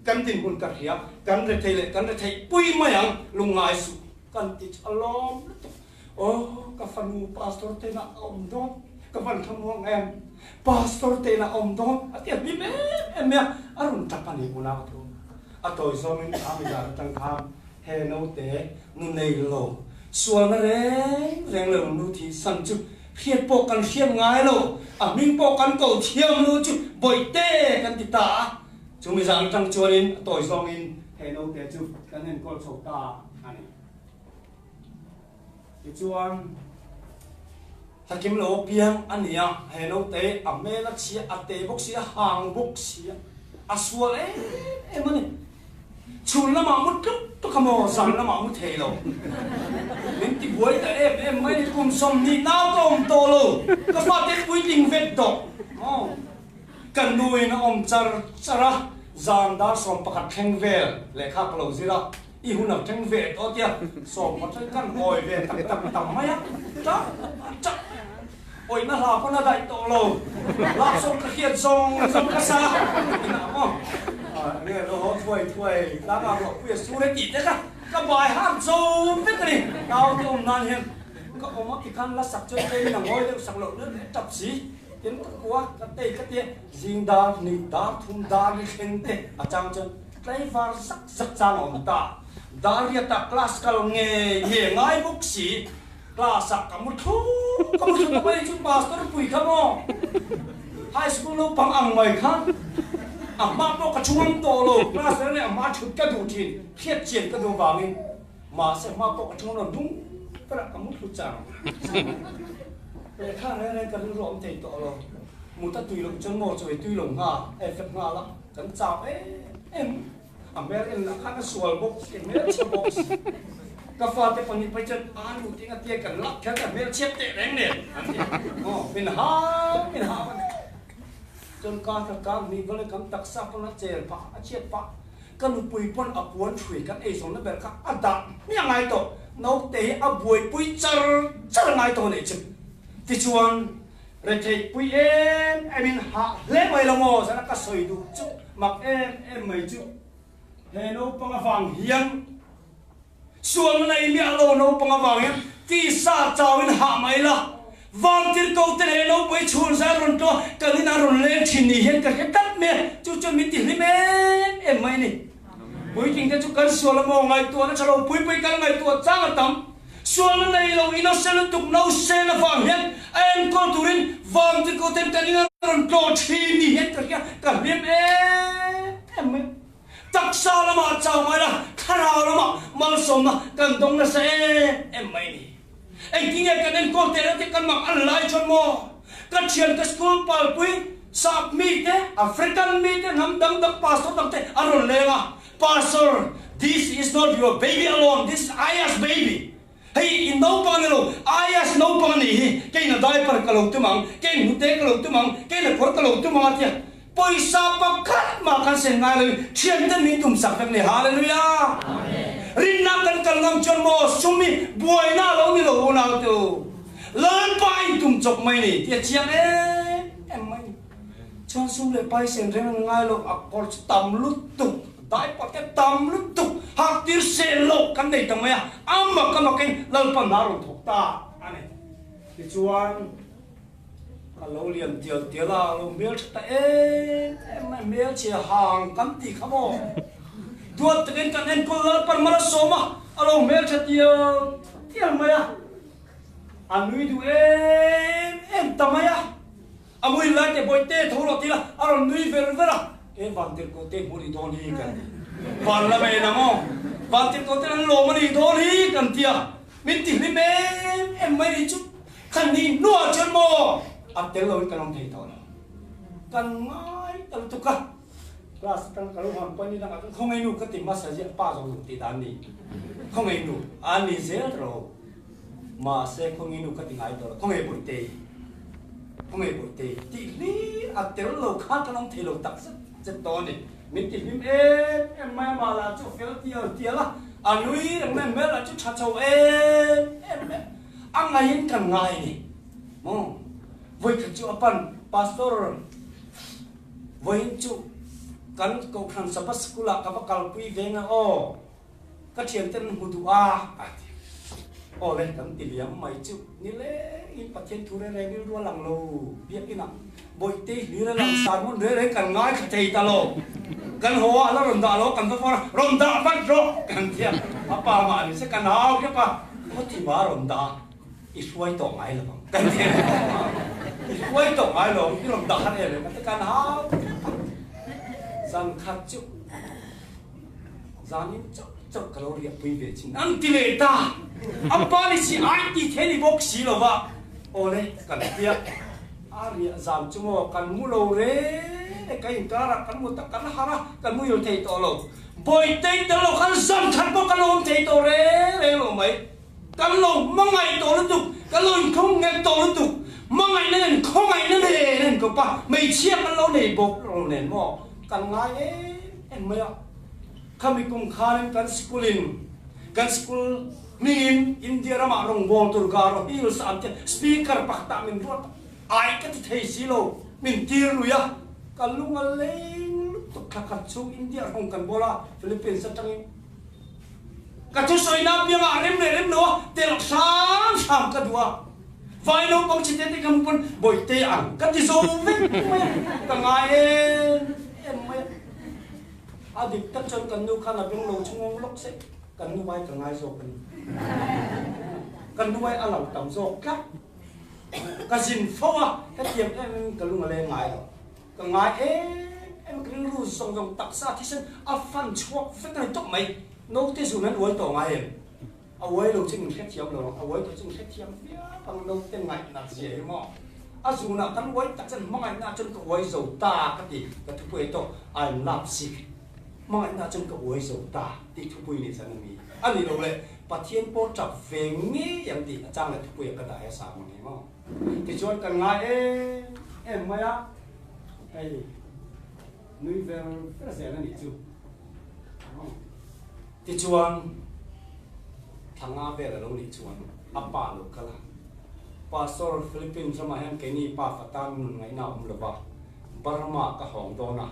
Kan dinhmun ka hria, kan rethei leh kan retheih pui mai ang, lungngai suh kan ti chu a lawm lutuk. Aw ka fanu pastor te inah a awm dawn, ka van thlamuang em, pastor te inah a awm dawn a ti a hlim em em mai a, a rawn tap a ni unau thu. A tawi zawmin a mi dar atang khan He naute nu nei lo, sualna reng reng lo nu thi san chu hriat pawh kan hriat ngai lo, a hming pawh kan ko thiam lo chu Bawihte kan ti ta a. Chumi zan atang chuanin a tawi zawngin he naute chu kan enkawl chho ta a ni. Tichuan, Thlakim lo piang a ni a, he naute a hmel a chhia, a te bawk si, a hang bawk si a, a sual em em a ni. Chhun lamah mu tluk tluk a maw, zan lamah mu thei lo. Min ti buai ta em em mai ni, kum 20 nau ka awm tawh lo, ka fate puitling vet dawk maw. Ka nuin a awm char char a, zan dar 11 thleng vel lehkha ka lo zir a, I hun a thleng ve tawh tia 10 kan awi ve tak tak tam mai a, ṭah ṭah awihna hla pawn a daih tawh lo, lak sawm ka hriat zawng zawng ka sa inah maw nge lo haw thuai thuai tlangah ruahpui a sur e tih te kha ka bai hak zo vek a ni, naute awm nan hian ka awm a tikhan la sak chuan tlem in a ngawi deuh sak loh leh ṭap si tin ka kua ka tei ka tia zing dar ni dar thum dar ni thleng te a chang chuan Tlaivar zak zak chang a awm ta. Dariata class kal ngei nge ngai bawk si. Class ah ka mu thu ka mu thu ta mai chu pastor pui kha maw high school naupang ang mai kha a hma pawh ka thu ngam tawh lo class reng reng a hma thut ka duh thin hriat chian ka duh vangin mahse hma pawh ka thu ngam lo dung berah ka mu thlu chang lehkha reng reng ka rilru a awm thei tawh lo mut a tui loh chuan maw chawi tui lo nghal a effect nghal a. Kan chau em em, a hmel en lah khan a sual bawk si, a hmel chhe bawk si. Ka fate pahnih phei chuan a nu ting a tia kan lak kher ka hmel chhiat teh reng nen an ti. Aw, min hau min hau a ni. Chuan ka ka ka hnih vawlei kan taksa pawn a chel phah, a chhiat phah. Ka nupui pawn a puan hrui kan eizawnna ber kha a dah hmiah ngai tawh. Naute hi a buaipui char char ngai tawh a nih chu. Tichuan. Retheih pui em em in hah hle mai lo maw zan a ka sawi duh chu mak em em mai chu. He naupang avang hian sualna nei miah lo naupang avang hian tisa chauin hah mai la. Vantirhkoh ten he naupui chhun zai rawn tlawh a, kan inah rawn leng thin ni hian ka hre tlat mai a, chu chuan min ti hlim em em mai a ni. Puitling te chu kan sual a maw ngaihtuahna tha lo pui pui kan ngaihtuah chang a tam. Sualna nei lo innocent lutuk nausên avang hian a enkawl turin Vantirhkoh ten kan inah rawn tlawh thin ni hian ka hria, ka hlim em em mai a. Taksa lamah chau mai la, thlarau lamah malsawmna kan dawng nasa em em mai a ni. Engtinge kan enkawl teh reuh te kan mak an lai chuan maw? Ka thian ka school palpui sap mi te, African mi te, hnam dang dang pastor dang te an rawn leng a, Pastor, this is not your baby alone, this is Aya's baby. Hei i naupang a ni lo, Aya's naupang a nih hi, keiin a diaper ka lo tum ang, keiin hnute ka lo tum ang, keiin a kawr ka lo tum ang a ti a. Pawisa pakhat mah kan sen ngai loin thianten min tumsak vek ni. Hallelujah! Rinna kan kal ngam chuan maw sum hi buaina a lo ni lo unau te u. Lalpa in tum chawp mai ni tih a chiang em em mai ni. Chuan sum leh pai sen reng an ngai lo, a kawr chu tam lutuk, diaper te tam lutuk, hak tir sel loh kan nei ta mai a, a mak a makin Lalpa hna rawn thawk ta a ni. Tichuan. Ka lo lian tial tial a, a lo hmel tha ta em em mai, hmelchhe hang kan tih kha maw? Duat takin kan enkawl Lalpan mal a sawm a, a lo hmel tha tial tial mai a, a nui duh em em ta mai a, a mui lai te bawihte tho rawh tih la, a rawn nui ver ver a, e Vantirhkoh te hmu ni dawn hi kan ti, van la mai nang aw, Vantirhkoh ten an lawm a nih dawn hi kan ti a, min ti hlim em em mai nih chu. Khan ni hnuah chuan maw a tel loin kan awm thei tawh lo. Kan ngai ta lutuk a, class atang ka lo hawn pawn ni dangah chuan khawngaih nu ka ti hmasa ziah pa zawng zawng tih dan ni. Khawngaih nu a ni zel ta lo. Mahse khawngaih nu ka ti ngai tawh lo, khawngaih Bawihtei, khawngaih Bawihtei tih hlir a tel lo khan kan awm thei lo tak zet zet tawh a ni. Min ti hlim em em mai a, mah lah chu a fel tial tial a, a nui reng mai a, hmel lah chu tha chho em em mai a. A ngaiin kan ngai a ni maw? Vawikhat chu a pan, Pastor, vawiin chu kan Kohhran Sabbath School ah ka va kalpui ve nga aw, ka thianten an hmu duh a, a ti. Aw le, kan ti liam mai chu ni lengin Pathian thu reng reng rilru a lang lo, biakinah Bawihtei hlir a lang sermon reng reng kan ngaithla thei ta lo. Kan haw a, a la rawn dah lo, kan va fawr a, rawn dah vat rawh kan ti a, a pa mah ni se kan hau hrep a, khaw thi ma rawn dah a, i hruai tawh ngai lo ang kan ti a, i hruai tawh ngai lo ang, i rawn dah har em em kan ti, kan hau hrep a, zan khat chu zanin chauh chauh ka lo riahpui ve chin ang ti leh ta, a pa ni si ai ti thei ni bawk si lo va, aw le kan ti a. A riah zan chu maw kan mu lo reng e, ka inkar a, kan mu tak kan har a, kan mu il thei tawh lo. Bawihtei tel lo khan zan khat pawh kan lo awm thei tawh reng reng lo mai. Kan lo hmangaih tawh lutuk, kan lo inkhawng nghet tawh lutuk, hmangaihna nen khawngaihna nen a inkawp a, hmeichhia kan lo nei bawk lo nen maw kan ngai em em mai a. Khami kum khanin kan school in kan school Hmingin India ramah rawngbâwl tur Garo Hills an tia Speaker pakhatah min ruat a, ai ka ti thei si lo, min tir lui a, ka lung a leng lutuk thla khat chhung India rawng kan bawl a, Philippines atangin ka thusawina piangah a rem leh rem lo a, telh hram hram ka duh a, vai naupang chhe te te ka hmu pawn Bawihte ang ka ti zo vek mai a, ka ngai em em mai a, a dik tak chuan kan nu khan a beng lo chhungawng lawk se. Kan nuai ka ngai zawk a ni. Ka nuai a lo tam zawk tlat. Ka zin fo a, hetiang em em ka lung a leng ngai lo. Ka ngai em em a, ka rilru zawng zawng taksa thisen a fan chhuak vek a ni tawp mai. Naute zun an uai tawh ngai em? A uai lo chu min hrethiam lo ang, a uai tawh chu min hrethiam viau ang naute ngaihna zia hi maw. A zunah kan uai tak chuan hmangaihna chuan ka uai zo ta ka ti, ka thupui tawh, I'm love sick. Hmangaihna chuan ka uai zo ta tih thupui ni zan a mi a ni lo le, Pathian pawh tap ve ngei ang tih a chang leh thupui a ka dah hi a sang a ni maw? Tichuan kan ngai em em mai a, hei nui ver ver zel a nih chu. Tichuan thla nga vel a lo nih chuan a pa lo kal a, Pastor Philippines ramah hian keini pa fa tan nun ngaihna a awm lo va, Burma ka hawng dawn a.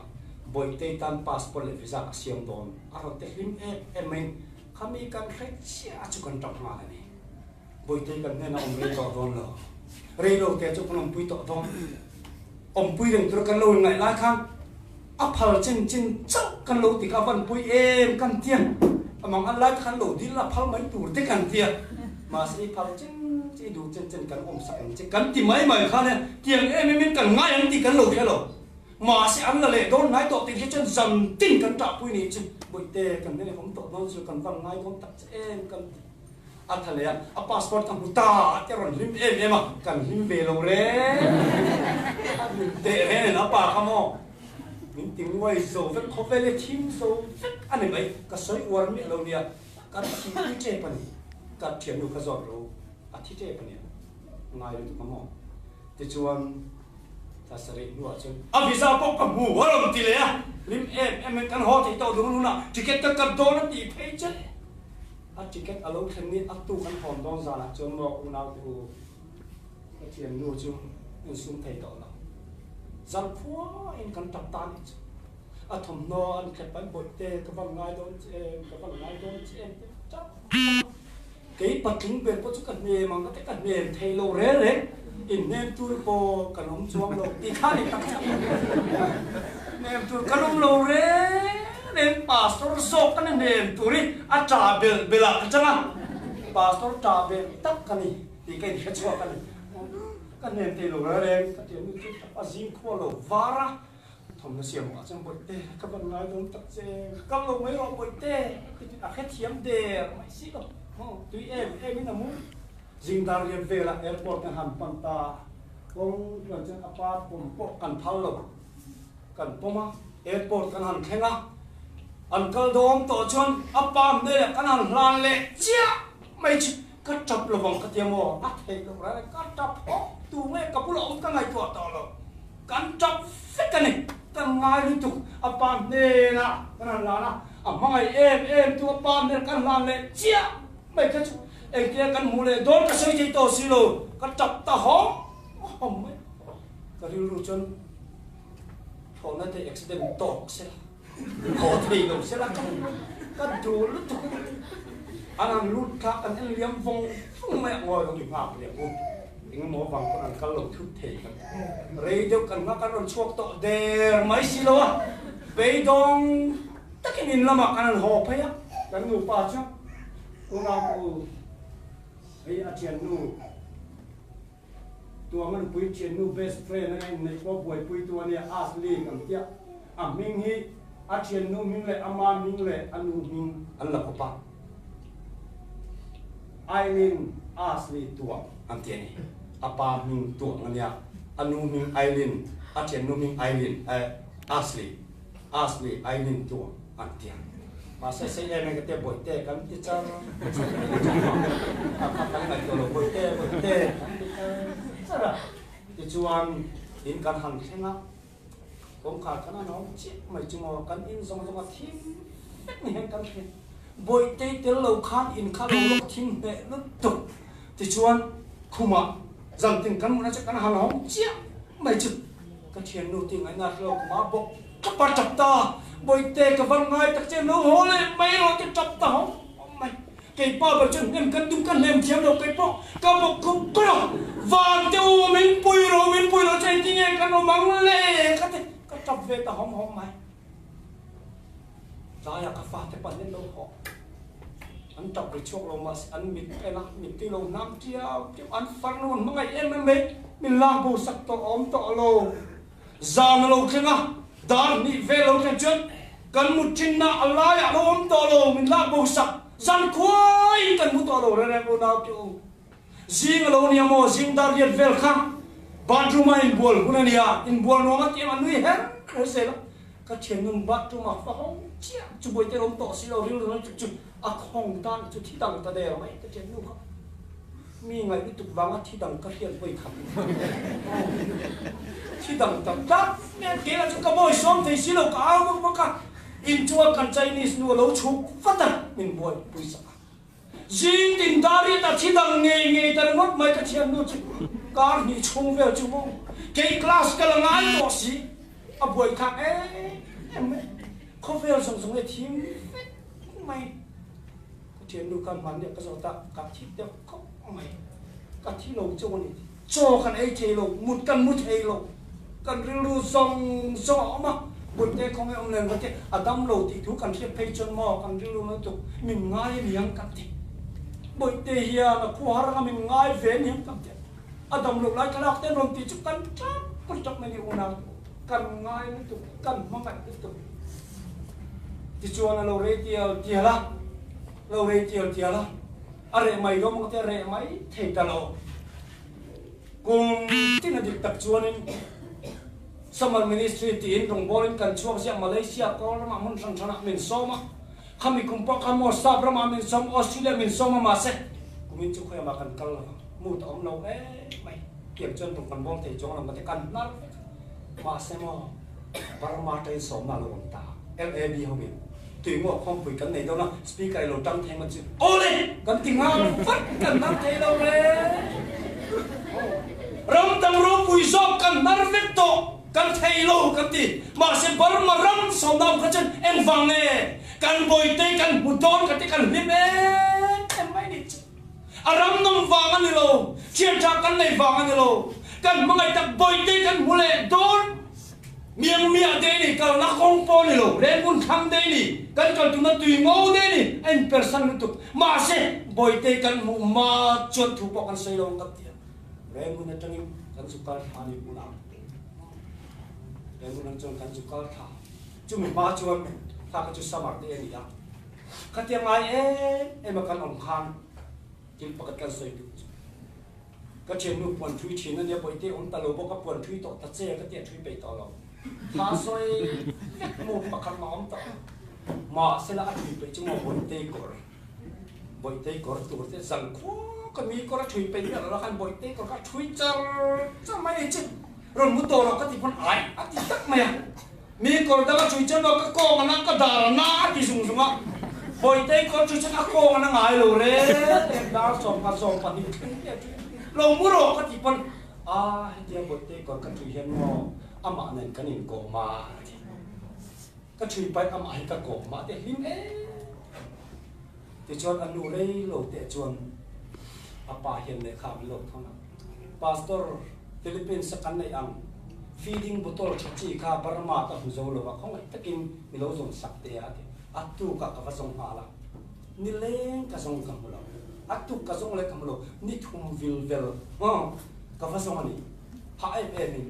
Bawihtei tan passport leh visa ka siam dawn a rawn ti hlim em em maiin khami kan hre chiah chu kan tap nghal a ni. Bawihtei kan hnenah awm rei tawh dawn lo. Rei lo te chu kan awmpui tawh dawn. Awmpui reng tura kan lo inngaih lai khan a phal chin chin chauh kan lo ti kha a van pui em kan tia. Amang an lai te khan lo dil a phal mai tur te kan tia. Mahse i phal chin chin i duh chin chin kan awm sak ang che kan ti mai mai khan e tiang em em in kan ngai ang tih kan lo hre lo. Mahse an la leh dawn hnai tawh tih hi chuan zan tin kan ṭahpui nih chu Bawihte kan hnenah awm tawh dawn chu kan van ngai dawn tak che em kan ti. A tha leh a, a passport ka hmu ta a ti a rawn hlim em em a, kan hlim ve lo reng a hlim teh reng nen a pa kha maw min ti nguai zo vek khawvel hi thim zo vek a ni mai, ka sawi uar miah lo nia, ka thi pui tep a ni, ka thiannu kha zawt ro a thi tep a nia, ngai lutuk a maw tichuan Thla sarih hnuah chuan a visa pawh ka hmu a rawn ti leh a, hlim em em in kan haw thei tawh dun hunah ticket ka cut dawn a tih phei che. A ticket a lo thlen ni a tuk an hawn dawn zanah chuan maw unau te u ka thiannu chu insum thei tawh lo. Zan khuain kan tap ta nih chu. A thawmhnaw an thlep an bawih te ka van ngai dawn che em, ka van ngai dawn che em te tap tap a. Kei patling ber pawh chu ka hnem ang ka ti, ka hnem thei lo reng reng, inhnem tur pawh kan awm chuang lo tih kha ni tak tak. Hnem tur kan awm lo reng reng, pastor zawk ka ni hnem tur hi a ṭah belh belh ah ka chang a, pastor ṭah belh tak ka ni tih ka inhre chhuak a ni. Ka hnem thei lo reng reng, ka ti a nu chu a zing khua lo var a. Thawmhnaw siam ah chuan Bawihte ka van ngai dawn tak che, ka kal lo mai rawh Bawihte ti a hrethiam der mai si lo. Maw tui em em in a mu. Zingdar riat velah airport kan han pan ta, kawng chuan chuan a pa pawm pawh kan phal lo, kan pawm a, airport kan han thleng a, an kal dawn tawh chuan a pa hmelah kan han hlan leh chiah mai chu ka tap lovang ka tia maw, a theih loh reng reng ka tap hawk tu nge ka bulah awm ka ngaihtuah tawh lo. Kan tap vek a ni, kan ngai lutuk, a pa hnenah kan han hlan a, a hmangaih em em tu a pa hnenah kan hlan leh chiah mai kha chu engtia kan hmuh leh dawn ka sawi thei tawh si lo, ka tap ta hawm hawm mai, ka rilru chuan thlawhna te accident tawk se la, haw thei lo se la ka duh lutuk, an han lut kha kan en liam vawng vawng mai a, ngawi lo ni nghak leh u. Engemaw vang pawn an kal lo thut thei kan rei deuh kan nghak an rawn chhuak tawh der mai si lo a, beidawng takin in lamah kan han haw phei a, kan nupa chu unau ka u hei a thiannu tuang a nupui thiannu best friend anga inneih pawh buaipui tu ania Ashley kan tia, a hming hi a thiannu hming leh ama hming leh a nu hming an la kawp a. Aileen Ashley tuah an ti a ni. A pa hming tuah a nia, a nu hming Aileen, a thiannu hming Aileen, eh, Ashley, Ashley Aileen tuah an ti a. Mahse sei em em ka tia Bawihte kan ti char char a, kha kan ngaihtuah lo Bawihte, Bawihte kan ti char char a. Tichuan in kan han thleng a, Kawngkhar khan an awm chiah mai chu maw, kan in zawng zawng a thim vek ni hian kan hria. Bawihtei tel lo khan in kha lo lawk thim hneh lutuk. Tichuan khumah zantin kan hmuhna chu kan han hawng chiah mai chu ka thiannu tih ngaihna hre lo khumah bawk tap a tap ta, Bawihte ka van ngai tak che lo haw leh mai rawh ti tap ta hawng mai. Kei pa ber chuan hnem kan tum ka hnem thiam lo kei pawh ka bawk khup kawr a, Vante u min pui rawh min pui rawh chu engtin nge kan awm ang le ka ti ka tap ve ta hawm hawm mai. Tlaiah ka fate pan in lo haw an tap ri chhuak lo mahse an mit en a mittui lo hnam tiau tiau an farnu an hmangaih em em mai min lak bo sak tawh a awm tawh lo. Zan a lo thleng a, dar hnih vel lo thleng chuan kan mut thinna a laiah lo awm tawh lo, min lak bo sak zan khuaiin kan mu tawh lo reng reng unau te u. Zing a lo nia maw, zing dar riat vel kha bathroom a inbual hun a nia, inbual nuam a ti em a nui her her zel a, ka thiannun bathroom a fa hawng chiah chu buaite lo awm tawh si lo rilru lutuk chu a khawng tan chu thi dang ta der mai ka thiannu kha. Mi ngaih lutuk vanga thi dang ka hriat vawi khat. Thi dang tak tak nen keilah chuan ka bawi sawm thei si lo ka au vak vak a, inchunga kan Chinese nu a lo chhuk vat a, min buai pui sak a. Zing tin dar riat a thi dang ngei ngei ta ringawt mai ka thiannu chu kar hnih chhung vel chu maw kei class ka la ngai tawh si a buai thlak em. em mai. Khawvel zawng zawng hi a thim vek mai. Ka thiannu khan hmanni ah ka zawt a, ka thi deuh khawp mai. Ka thi lo chauh a ni. Chaw kan ei thei lo, mut kan mu thei lo. Kan rilru zawng zawng a awm a, Bawihte khawnge awm len vate a dam lo tih thu kan hriat phei chuan maw kan rilru na tuk min ngai a niang kan ti. Bawihte hian a khuahar anga min ngai ve a niang kan ti. A dam loh lai thlalak te an rawn tih chu kan tap pawh tap mai ni unau te kan ngai lutuk, kan hmangaih lutuk. Tichuan a lo rei tial tial a, lo rei tial tial a, a reh mai dawn maw te a reh mai thei ta lo. Kum tin a dik tak chuanin Summer Ministry tiin rawngbawlin kan chhuak ziah Malaysia kawl ramah hmun hran hranah min sawm a, khami kum pawh kha maw Sap ramah min sawm, Australia min sawm a mahse kumin chu khawiamah kan kal lo vang, mood a awm lo em mai, tiang chuan rawng kan bawl thei chuang lo mate kan hnar vek a, mahse maw Burma train sawmna a lo awm ta, LAB hoin tuimaw khawmpui kan nei dawn a, speaker i lo tang thei maw chu awle kan ti nghal vat kan hnar thei lo re. Ram dang ropui zawk kan hnar vek tawh kan thei lo kan ti mahse Burma ram sawmna awm kha chuan engvang nge kan bawite kan hmu dawn kan ti kan hlim em em mai ni chu. A ram nawm vang a ni lo, thiantha kan nei vang a ni lo, kan hmangaih tak bawite kan hmu leh dawn. Miang miah te ni, kalna kawng pawh ni lo, Rengun thlang te ni, kan kal tumna tui ngo te ni, a inpersan lutuk. Mahse, Bawitei kan hmuh hma chuan thu pawh kan sawi lo ang kan ti a. Rengun atangin kan zu kal thla ni hmun ang. Rengun ang chuan kan zu kal thla. Chumi hma chuan kha kha chu summer te a ni a. Khatia ngai em em a kan awm khan thil pakhat kan sawi duh chu. Ka thiannu puan thui thin a nia, Bawihte awm ta lo bawk a, puan thui tawh ta che ka ti a thui peih tawh lo. Tha sawi vek mu pakhat mah awm tawh lo. Mahsela a thui peih chu maw Bawihtei kawr, Bawihtei kawr tur te zan khua ka mi kawr a thui peih miah lo la khan Bawihtei kawr kha a thui char char mai a ni chu. Rawn mu tawh lo ka ti pawn ai a ti tak mai a. Mi kawr dang a thui chuan maw ka kawng a na ka dar a na a ti zung zung a, Bawitei kawr thui chuan a kawng a na ngai lo re em dar 15 20 thleng te a thui lo mu rawh ka ti pawn a hetia Bawitei kawr ka thui hian maw amah nen kan inkawm a a ti ka thui paih amah hi ka kawm a ti hlim em tichuan a nu rei lo teh chuan a pa hian lehkha min lo thawn a. Pastor, Philippines a kan neih ang feeding bottle tha chi kha Burma ka hmu zo lo a, khawngaih takin mi lo zawn sak teh a ti. A tukah ka va zawng nghal a, ni leng ka zawng ka hmu lo, a tuk ka zawng leh ka hmu lo, ni thum vil vel ka va zawng a ni. Hah em em in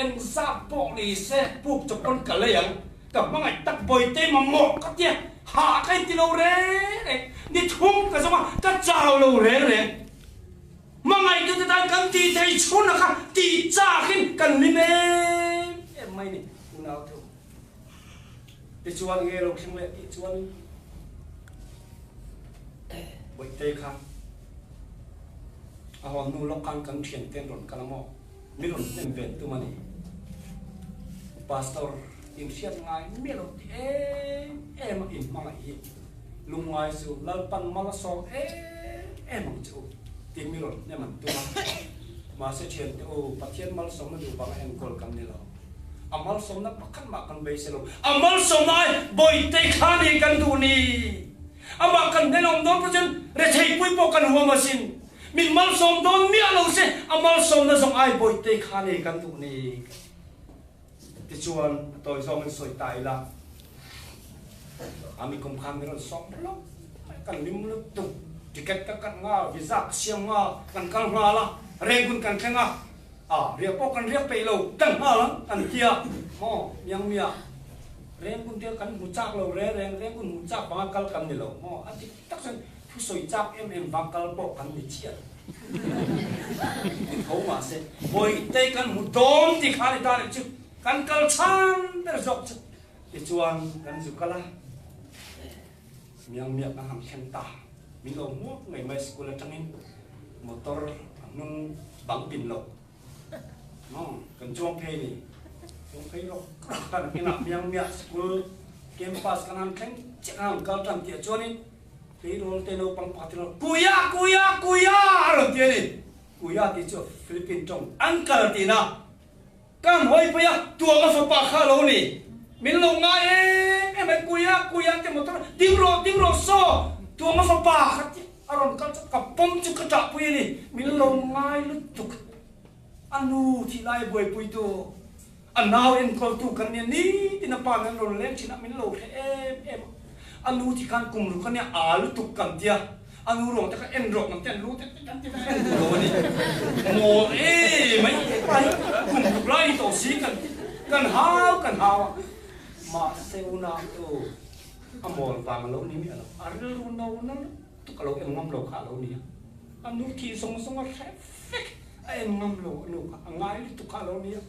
engzat pawh ni se puk chawp pawn ka lei ang, ka hmangaih tak bawite mamawh ka tia, hah ka inti lo reng reng, ni thum ka zawng a, ka chau lo reng reng. Hmangaihtute tan kan tih thei chhun a kha tih chakin kan hlim em em mai ni unau thu. Tichuan nge lo thleng leh tih chuan Bawihtei kha a hawn hnu lawk khan kan thiante an rawn kal a maw? Mi rawn hnem ven tum a ni. Pastor inhriat ngai miah lo ti em em a inhmangaih hi Lungngai chu Lalpan mal a sawm em em ang che u tih mi rawn hnem an tum a. Mahse thiante u, Pathian malsawmna duh vanga enkawl kan ni lo. A malsawmna pakhat mah kan beisei lo. A malsawmna ai Bawihte kha ni kan duh ni. Amah kan hnen awm dawn pawh chuan retheipui pawh kan huam asin. Min malsawm dawn miah lo se, a malsawmna zawng ai Bawihte kha ni kan duh ni. Tichuan a tawi zawngin sawi ta ila, a mikum khan min rawn sawm hlawk mai, kan lim lutuk, ticket ka cut nga, visa ka siam nga, kan kal nghal a, Rangoon kan thleng a, a riah pawh kan riak peih lo, kan nghal ang kan ti a, maw miang mia, Rangoon te kan hmu chak lo reng reng, Rangoon hmu chak vanga kal kan ni lo maw, a dik tak chuan thu sawi chak em em vang kal pawh kan ni chiah lo. Ni tho mahse Bawihte kan hmu dawn ti kha ni ta leh chu kan kal chhan ber zawk chu tichuan kan zu kal a, miang miah kan han thleng ta, min lo hmuak ngei mai school atangin motor a hnung bang pin lo kan chuang phei ni, chuang phei rawk rawk kan inah miang miah school campus kan han thleng chiah kan han kal tan tih ah chuanin Tleirawl te naupang pakhat hi rawn Kuya! Kuya! Kuya! a rawn ti a ni. Kuya tih chu Philippine tawng uncle tihna. Ka han hawi phei a, tuanga fapa kha a lo ni. Min lo ngai em em ai kuia kuia te motor ding rawh ding rawh saw tuanga fapa kha ti a rawn kal chu ka pawm chu ka ṭah pui a ni. Min lo ngai lutuk a nu thih lai buaipui tu a nau enkawl tu kan nia nitin a pa nan rawn leng thin a min lo hre em em a. A nu thi khan kum ruk a nia aa lutuk kan tia a nu ruang te kha en rawh kan tia an lu te kan ti kha en duh lo a ni. Mawl em mai hepa hi kum ruk lai ni tawh si kan ti kan hau kan hau a mahse unau chu a mawl vang a lo ni miah lo a rilru no na lutuk a lo en ngam lo kha a lo ni a a nu thi zawng zawng a hre vek a en ngam lo a nu kha a ngai lutuk kha a lo ni a.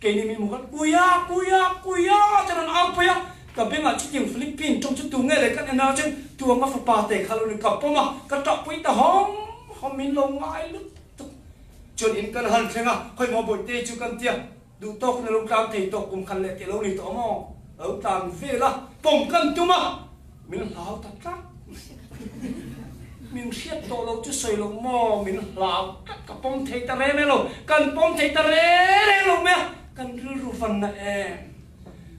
Keini mi mukhat Kuya! Kuya! Kuya! Te rawn au phei a, ka bengah chutiang Philippine tawng chu tu nge le kan en a chuan tuanga fapa te kha lo ni ka pawm a, ka tah pui ta hawm hawm min lo ngai lutuk. Chuan in kan han thleng a, khawi maw bawihte chu kan tia, duh tawk in a lo tlan thei tawk kum khan leh tih a lo ni tawh maw, a lo tlan vel a, pawm kan tum a, min hlau ta tlat mai. Min hriat tawh lo chu sawi lo maw? Min hlau tlat ka pawm thei ta reng reng lo, kan pawm thei ta reng reng lo mai a, kan rilru van na em?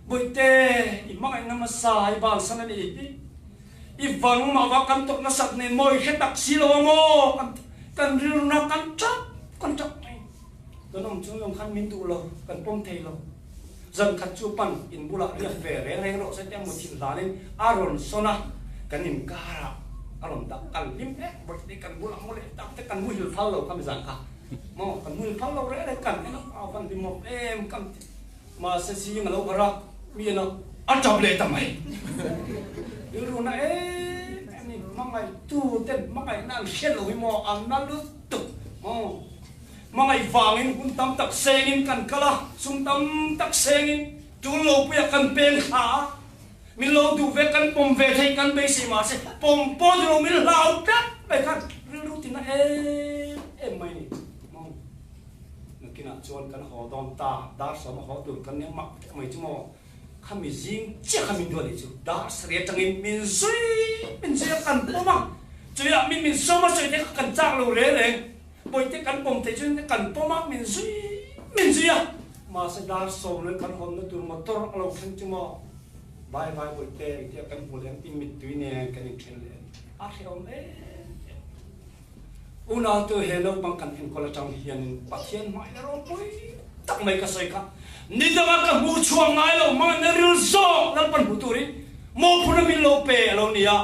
Bawihte, i hmangaihna hmasa i bansan a nih hi, i van mah va kan tawrh nasat nen maw i hre tak si lo a maw? Kan kan rilru na kan tap kan tap mai. Kan awm chung zawng khan min duh lo, kan pawm thei lo. Zan khat chu pan in bulah riak ve reng reng rawh se tia muthilh hlanin a rawn sawn a, kan inkarah a rawn dah kal hlim hle bawih te kan bulah mu leh tak te kan muhil phal lo kha mizan kha maw kan muhil phal lo reng reng kan en a a van hlim awm em kan ti mahse zing a lo harh a mi en a a tap leh ta mai rilru na em em ni hmangaihtu ten hmangaihna an hriat lo hi maw an na lutuk maw. Hmangaih vangin hun tam tak sengin kan kal a, sum tam tak sengin tul lo puiah kan peng thla a, min lo duh ve kan pawm ve theih kan beisei mahse pawm pawh ni lo min hlau tlat mai khan rilru tina em em mai ni maw. Nakinah chuan kan haw dawn ta, dar sawma haw tur kan nia mak teh mai chu maw, khami zing chiah kha min duah leh chu dar sarih atangin min zui min zui a kan pawm a, chuiah min min sawm a sawi te kha kan chak lo reng reng. Bawihte kan pawm theih chuan kan pawm a, min zui min zui a, mahse dar sawm leh kan hawnna tur motor a lo thleng chu maw, Bye bye Bawihte engtia kan hmu leh ang tih mittui nen kan inthen leh a ni. A hrehawm em em. Unautu he naupang kan enkawl atang hianin Pathian hmai la ropui tak mai ka sawi kha, ni danga ka hmu chhuak ngai lo hmangin ril zawk Lalpan hmu turin mawhphurhna min lo pe a lo ni a,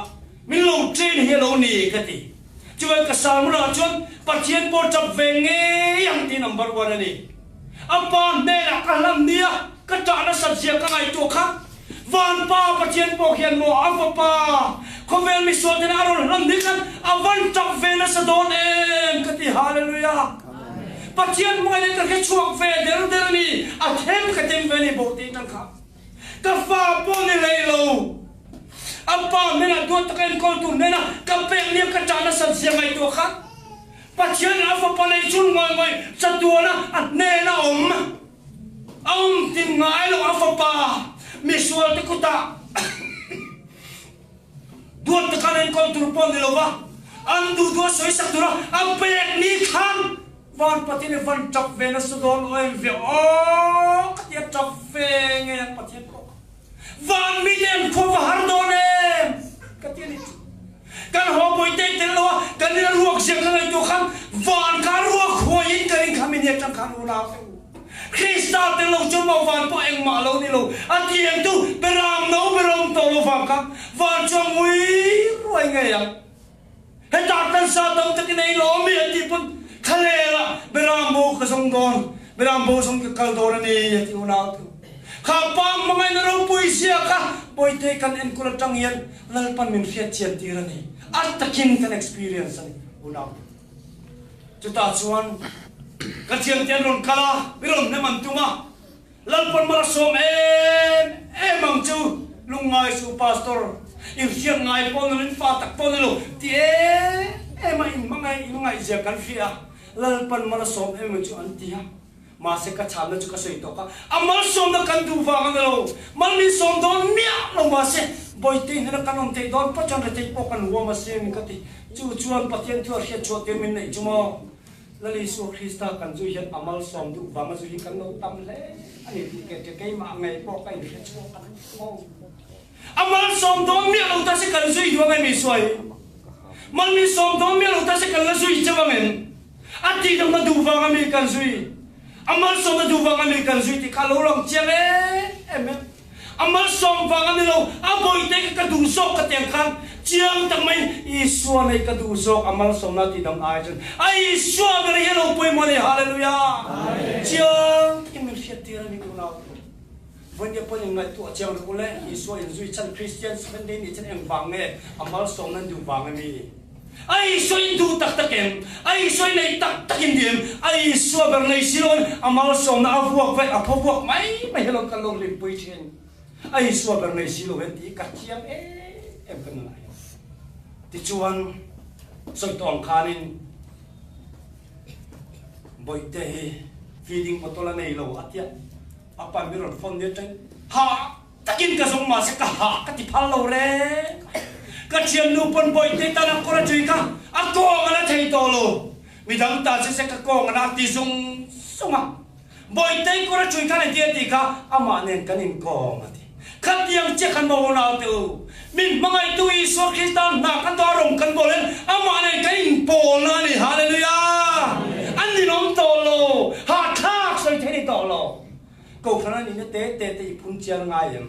min lo train hi a lo ni ka ti. Chuan ka sermon-ah chuan Pathian pawh tap ve ngei ang tih number one a ni. A pa hnenah ka hlam nia, ka tah nasat zia ka ngaihtuah kha. Van pa Pathian pawh hian maw a fapa khawvel misual tena a rawn hlam ni khan a van tap ve nasa dawn em ka ti Hallelujah. Pathian hmangaihna ka hre chhuak ve der der a ni, a them ka tem ve a ni bawh tih tan kha. Ka fa pawh ni hlei lo. A pa hnenah duat taka enkawl tur hnena ka pek nia ka ṭah nasat zia ngaihtuah kha Pathian a fapa nei chhun ngawi ngawi chatuana a hnena awm a awm tin ngai lo a fapa misual te kutah duat taka an enkawl tur pawh ni lova an duh duh a sawisak tura a pek ni khan Van Pathian hi van ṭap ve nasa dawn aw em ve aw ka ti a ṭap ve ngei ang Pathian pawh kha. Van mite an khua va har dawn em ka ti a ni chu. Kan haw bawi te tel lo a kan in a ruak zia ka ngaihtuah khan van kha ruak huaiin ka ring kha mi nia tang khan unau te u. Krista tel lo chuan maw van pawh engmah lo ni lo a tiang tu beram no berawm tawh lo vang kha van chu a ngui ruai ngei ang. Hetah kan sa tam takin ei lo ami an tih pawn thlalela Beram bo ka zawng dawn, Beram bo zawng ka kal dawn a ni a ti unau thu. Kha pa hmangaihna ropui sia kha Bawihte kan enkawl atang hian Lalpan min hriat chian tir a ni. A takin kan experience a ni unau thu. Chutah chuan ka thiante an rawn kal a, mi rawn hnem an tum a, Lalpan mar a sawm em em ang chu, lungngai suh Pastor, in hriat ngai pawh ni lo, in fa tak pawh ni lo, ti em em a in hmangaih in ngaihzia kan hria a, Lalpan mar a sawm em ang chu an ti a, mahse ka chhanna chu ka sawi tawk a, a malsawmna kan duh vang a ni lo, mal min sawm dawn miah lo mahse Bawihte hnena kan awm theih dawn pawh chuan retheih pawh kan huam asin ka ti, chu chuan Pathian thu a hriat chhuah tir min neih chu maw? Lal Isua Krista kan zui hian a malsawm duh vanga zui hi kan lo tam hle a ni tih kei keimah ngei pawh ka inhre chhuak a ni maw? A malsawm dawn miah lo ta se kan zui duh ang em Isua hi? Mal min sawm dawn miah lo ta se kan la zui cheu ang em? A tih dang na duh vanga mi kan zui, a malsawm na duh vanga mi kan zui tih kha a lo lang chiang em em e. A malsawm vang a ni lo, a bawihte kha ka duh zawk ka ti ang khan chiang tak mai Isua nei ka duh zawk a malsawmna tih dang ai chuan a Isua ber hi a lo pawimawh a ni. Hallelujah! Chiang takin min hriattir a ni unau te. Vawinia pawn in ngaihtuah chiang rawh u le, Isua inzui chhan Kristian Seventh-day nih chuan engvang nge a malsawmna an duh vang a ni? A Isua in duh tak tak em? A Isua in nei tak tak in diem? A Isua ber nei si loin a malsawmna a vuak vek, a phaw vuak mai mai hi lo kan lo hlimpui thin. A Isua ber nei si lo hian tih ka thiam em em ka nunah hian. Tichuan, sawi tawh ang khanin Bawihte hi feeding bottle a nei lo a tia a pa mi rawn phone ni atangin hah Takin ka zawng mahse ka hah ka ti phal lo reng a. Ka thiannu pawn Bawihte tan a kawr a tui kha a kawng a la thei tawh lo. Midang ta che se ka kawng a na ti zung zung a. Bawihte kawr a tui khan engtin a tih kha amah nen kan inkawm a ti. Khatiang chiah khan maw unau te u, min hmangaihtu Isua Krista hna kan tawh a rawng kan bawl hian amah nen kan inpawlna a ni. Hallelujah! An ninawm tawh lo, hahthlak sawi thei ni tawh lo. Kohhran a nihna te te te i phun chiang ngai em?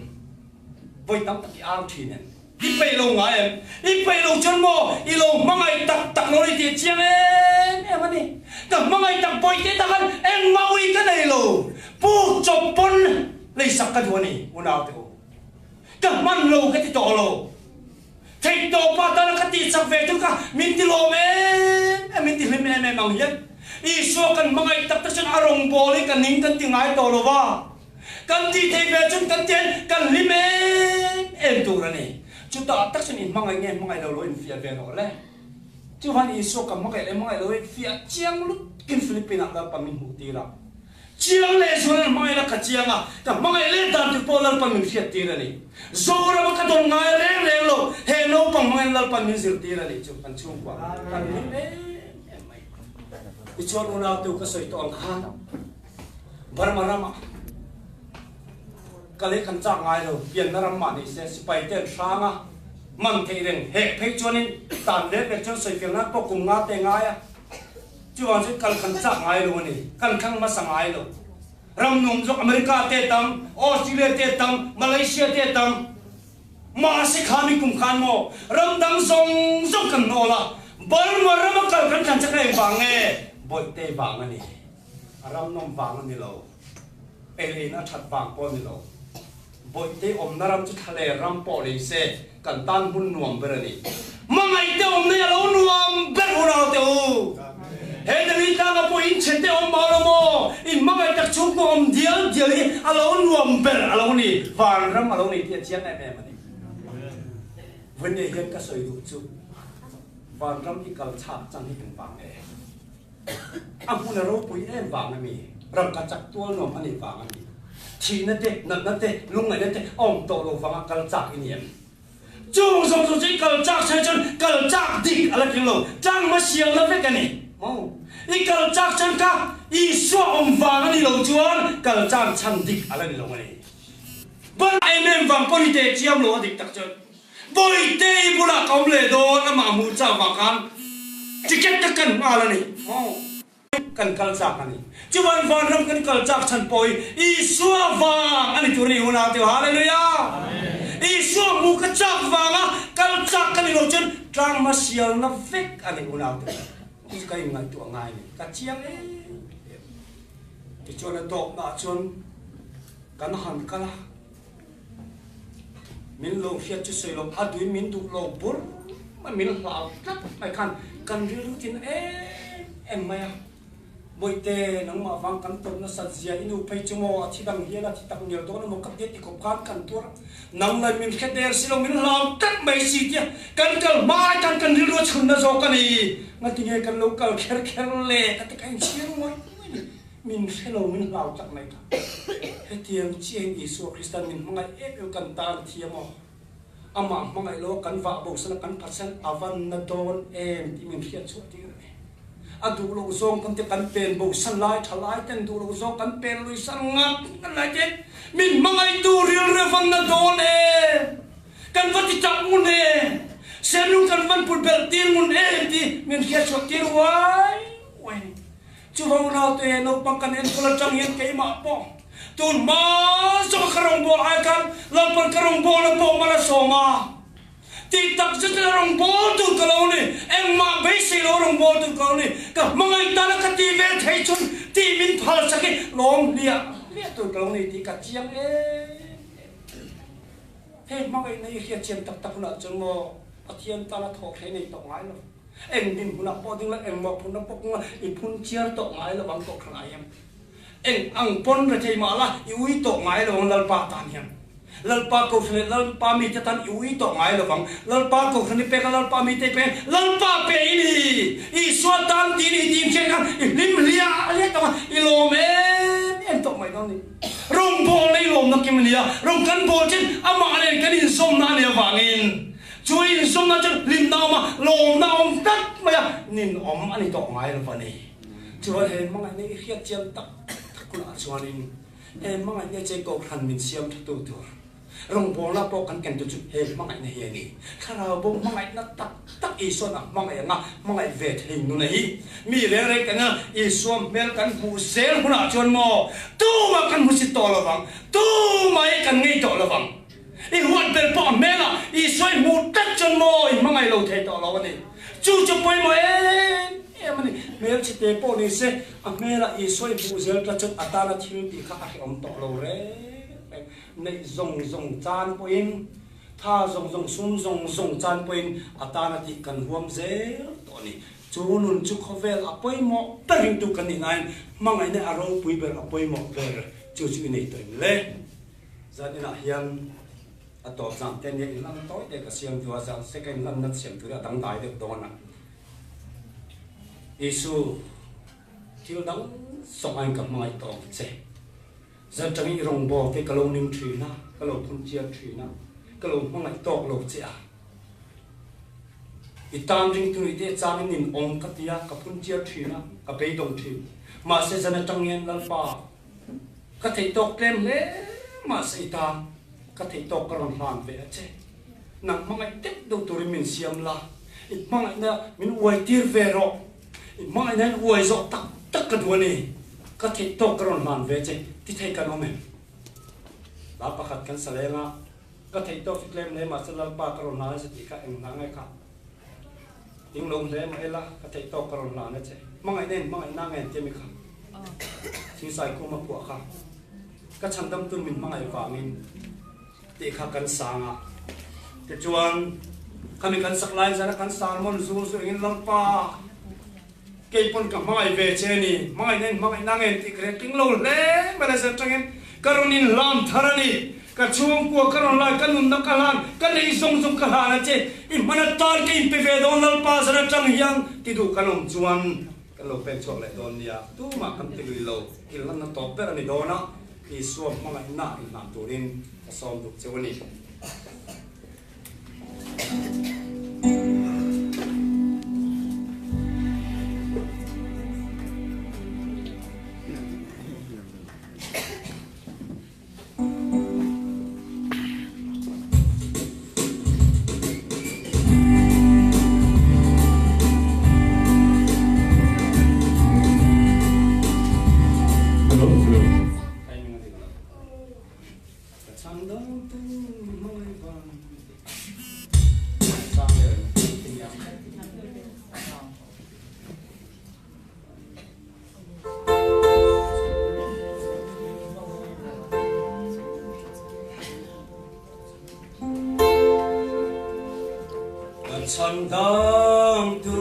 Vawi tam tak i au thin em? I peih lo ngai em? I peih lo chuan maw i lo hmangaih tak tak lo ni tih chiang em em a ni. Ka hmangaih tak pawi te tak khan engmah ui ka nei lo. Puk chawp pawn leisak ka duh a ni, unau te u. Ka hman lo ka ti tawh lo. Theih tawpa tana ka tih chak ve chu kha min ti lawm em em, min ti hlim em em ang hian Isua kan hmangaih tak tak chuan a rawngbâwl hi ka ning kan ti ngai tawh lo va, kan tih theih ve chuan kan tian kan hlim em em tur a ni. Chutah tak chuan i hmangaih nge hmangaih lo lo infiah ve rawh le. Chuvan Isua ka hmangaih leh hmangaih lo hi fiah chiang lutkin Philippine-ah Lalpa min hmuh tir a. Chiang leh zual an hmangaih la ka chiang a, ka hmangaih leh dan tur pawh Lalpan min hriattir a ni. Zorama ka dawn ngai reng reng lo, he naupang hmangin Lalpan min zirtir a nih chu kan chhungkua kan hlim em em mai. Tichuan unautu ka sawi tawh ang khan Burma ramah ka lei kan chak ngai lo, pianna ram mah ni se sipai te an hrang a, man theih reng hek phei chuanin tan let leh chuan sawi fel nan pawh kum nga te ngai a, Chuvang chuan kal kan chak ngai lo a ni. Kan thlang hmasa ngai lo. Ram nuam zawk America te tam, Australia te tam, Malaysia te tam. Mahse kha mi kum khan maw ram dang zawng zawng kan hnawl a, Burma rama kal kan thlan chak reng vang nge? Bawihte vang a ni. A ram nawm vang a ni lo. Ei leina that vang pawh a ni lo. Bawihte awmna ram chu thlaler ram pawh ni se kan tan hmun nuam ber a ni. Hmangaihte awmna hi a lo nuam ber unau te u. He Delhi tlanga pawh in chhe te awm mau lo maw? In hmangaih tak chhungkaw awm dial dial hi a lo nuam ber a lo ni. Vanram a lo ni tih a chiang em em a ni. Vawiin hian ka sawi duh chu vanram i kal chhak chang hi engvang nge? A hmun a ropui em vang a mi, rangka chak tual nuam a nih vang a ni. Thihna te, natna te, lungngaihna te a awm tawh lo vanga kal chak i ni em? Chung zawng zawng chu i kal chak chhan chuan kal chak dik a la tling lo, tlang hmasialna vek a ni maw? I kal chak chhan kha Isua awm vang a ni lo chuan kal chak chhan dik a la ni lo a ni. Ban em em vang pawh ni teh chiam lo a dik tak chuan. Bawihte i bulah ka awm leh dawn amah hmuh chak vang khan ticket ka kan nghal a ni. Kan kal chak a ni. Chuan vanram kan kal chak chhan pawh hi Isua vang a ni tur a ni unau teu. Hallelujah! Isua hmuh ka chak vanga kal chak ka ni lo chuan tlang hmasialna vek a ni unau teu. Chu chu ka inngaihtuah ngai a ni. Ka chiang em em. Tichuan a tawpnaah chuan kan han kal a. Min lo hriat chu sawi lo, a duin min duh lo bur mai, min hlau tlat mai khan kan rilru tin em em mai a. Bawihte, nangmah vang kan tawrh nasat zia i nu phei chu maw a thi dang hian a thi tak nel dawn emaw ka tia ti khawp khan kan tuar a, nang lai min hre der si lo, min hlau tlat mai si tia kan kal hma ai khan kan rilru a chhunna zawk a ni. Ngatinge kan lo kal kher kher le ka ti ka inchhir ngawih ngawih a ni. Min hre lo, min hlau tak mai kha. Hetiang chiahin Isua Kristan min hmangaih em em kan tan a thiam aw. Amah hmangaih lo a kan vah bo san a kan phatsan a van na dawn em tih min hriat chhuah tir a ni. A duh loh zawng kan te kan pen bo san lai tha lai ten duh loh zawng kan pen lui san ngat ngat lai te min hmangaihtu rilru van na dawn e, kan va ti tak ngun e, senlung kan van put belh tir ngun em ti min hriatchhuah tir uai uai a ni. Chuvang naute naupang kan enkawl atang hian keimah pawh tun hma zawka ka rawngbâwl ai khan Lalpan ka rawngbâwlna pawh mal a sawm a. Tih tak zet in a rawngbâwl tur ka lo ni, engmah beisei lo rawngbâwl tur ka lo ni, ka hmangaih tana ka tih ve thei chun tih min phal sak hi lawm hliah hliah tur ka lo ni tih ka chiang em em. Hei hmangaihna i hriat chian tak tak hunah chuan maw Pathian tana thawh thlei nei tawh ngai lo, eng dinhmunah pawh ding la, engmah phunna pawh kawng la i phun chiar tawh ngai lo ang tawh thlangah hian. Eng ang pawn rethei mah la, i ui tawh ngai lo ang Lalpa tan hian. Lalpa kohhran leh Lalpa mite tan i ui tawh ngai lo vang. Lalpa kohhran i pek a, Lalpa mite i pek a, Lalpa pe i ni! Isua tan ti ni tih hriat khan i hlim hliah hliah tawh a, i lawm em em tawh mai dawn a ni. Rawngbawlna i lawmna kim a ni a, rawng kan bawl chin amah nen kan inzawmna a nih avangin chu inzawmna chu hlimna a awm a, lawmna a awm tlat mai a, ninawm a ni tawh ngai lo va ni. Chuan he hmangaihna i hriat chian tak tak hunah chuanin he hmangaihna che kohhran min siam thatu tur rawngbawlna pawh kan ken tu chu he hmangaihna hi a ni. Thlarau bo hmangaihna tak tak Isua'n a hmangaih anga hmangaih ve thei nuna hi mi reng reng kan Isua hmel kan hmuh zel hunah chuan maw tumah kan hmusit tawh lo vang, tumah hi kan ngei tawh lo vang. I huat ber pawh a hmelah Isua i hmuh tlat chuan maw i hmangaih lo thei tawh lo a ni. Chu chu pawimawh em em a ni. Hmelchhe te pawh ni se a hmelah Isua i hmuh zel tlat chuan a tana thil tih kha a hrehawm tawh lo reng reng. Neih zawng zawng chan pawhin, tha zawng zawng, sum zawng zawng chan pawhin a tana tih kan huam zel tawh a ni. Chu nun chu khawvel a pawimawh ber ringtu kan nih nain hmangaihna a ropui ber a pawimawh ber chu chu i nei tawh em le? Zan inah hian a tawp zan te nia inlan tawi te ka siam duh a, zan se ka inlan nat siam tur hi a dangdai deuh dawn a. Isu, thil dang zawng aiin ka hmangaih tawh ang che. Zan tangin i rawngbâwl te ka lo ning thin a, ka lo phun chiar thin a, ka lo hmangaih tawk lo che a. I tan ringtu nih te changin nin awm ka ti a, ka phun chiar thin a, ka beidawng thin. Mahse zan atang hian Lalpa, Ka theih tawk tlem hle mahse i tan ka theih tawk ka rawn hlan ve a che. Nang hmangaih deuh deuh turin min siam la, i hmangaihna min uai tir ve rawh. I hmangaihna in uai zawh tak tak ka duh a ni. Ka theih tawk ka rawn hlan ve a che, ti thei kan awm em? Hla pakhat kan sa leng a, ka theih tawk chu tlem hle mahse Lalpa ka rawn hlan a che tih kha eng hla nge kha? Ing lo hle mah ila ka theih tawk ka rawn hlan a che. Hmangaihna in hmangaihna nge an ti ami kha? Thingsai khum a phuah kha. Ka chhandam tun min hmangaih vangin tih kha kan sang a. Tichuan khami kan sak lai zana kan sermon zur zu engin Lalpa kei pawn ka hmangaih ve che ni. Hmangaihna in hmangaihna nge an tih ka hria. Tling lo hle mai la zan tangin ka rawn inhlam thar a ni. Ka chhungkua ka rawn lai, ka nunna ka hlan, ka neih zawng zawng ka hlan a che. I hman atan ka inpe ve dawn Lalpa zan atang hian ti duh kan awm chuan kan lo pek chhuak leh dawn nia. Tumah kan ti lui lo, inhlanna tawp ber a ni dawn a, Isua hmangaihna inhlan turin ka sawm duh cheu a ni. Chhandamtu.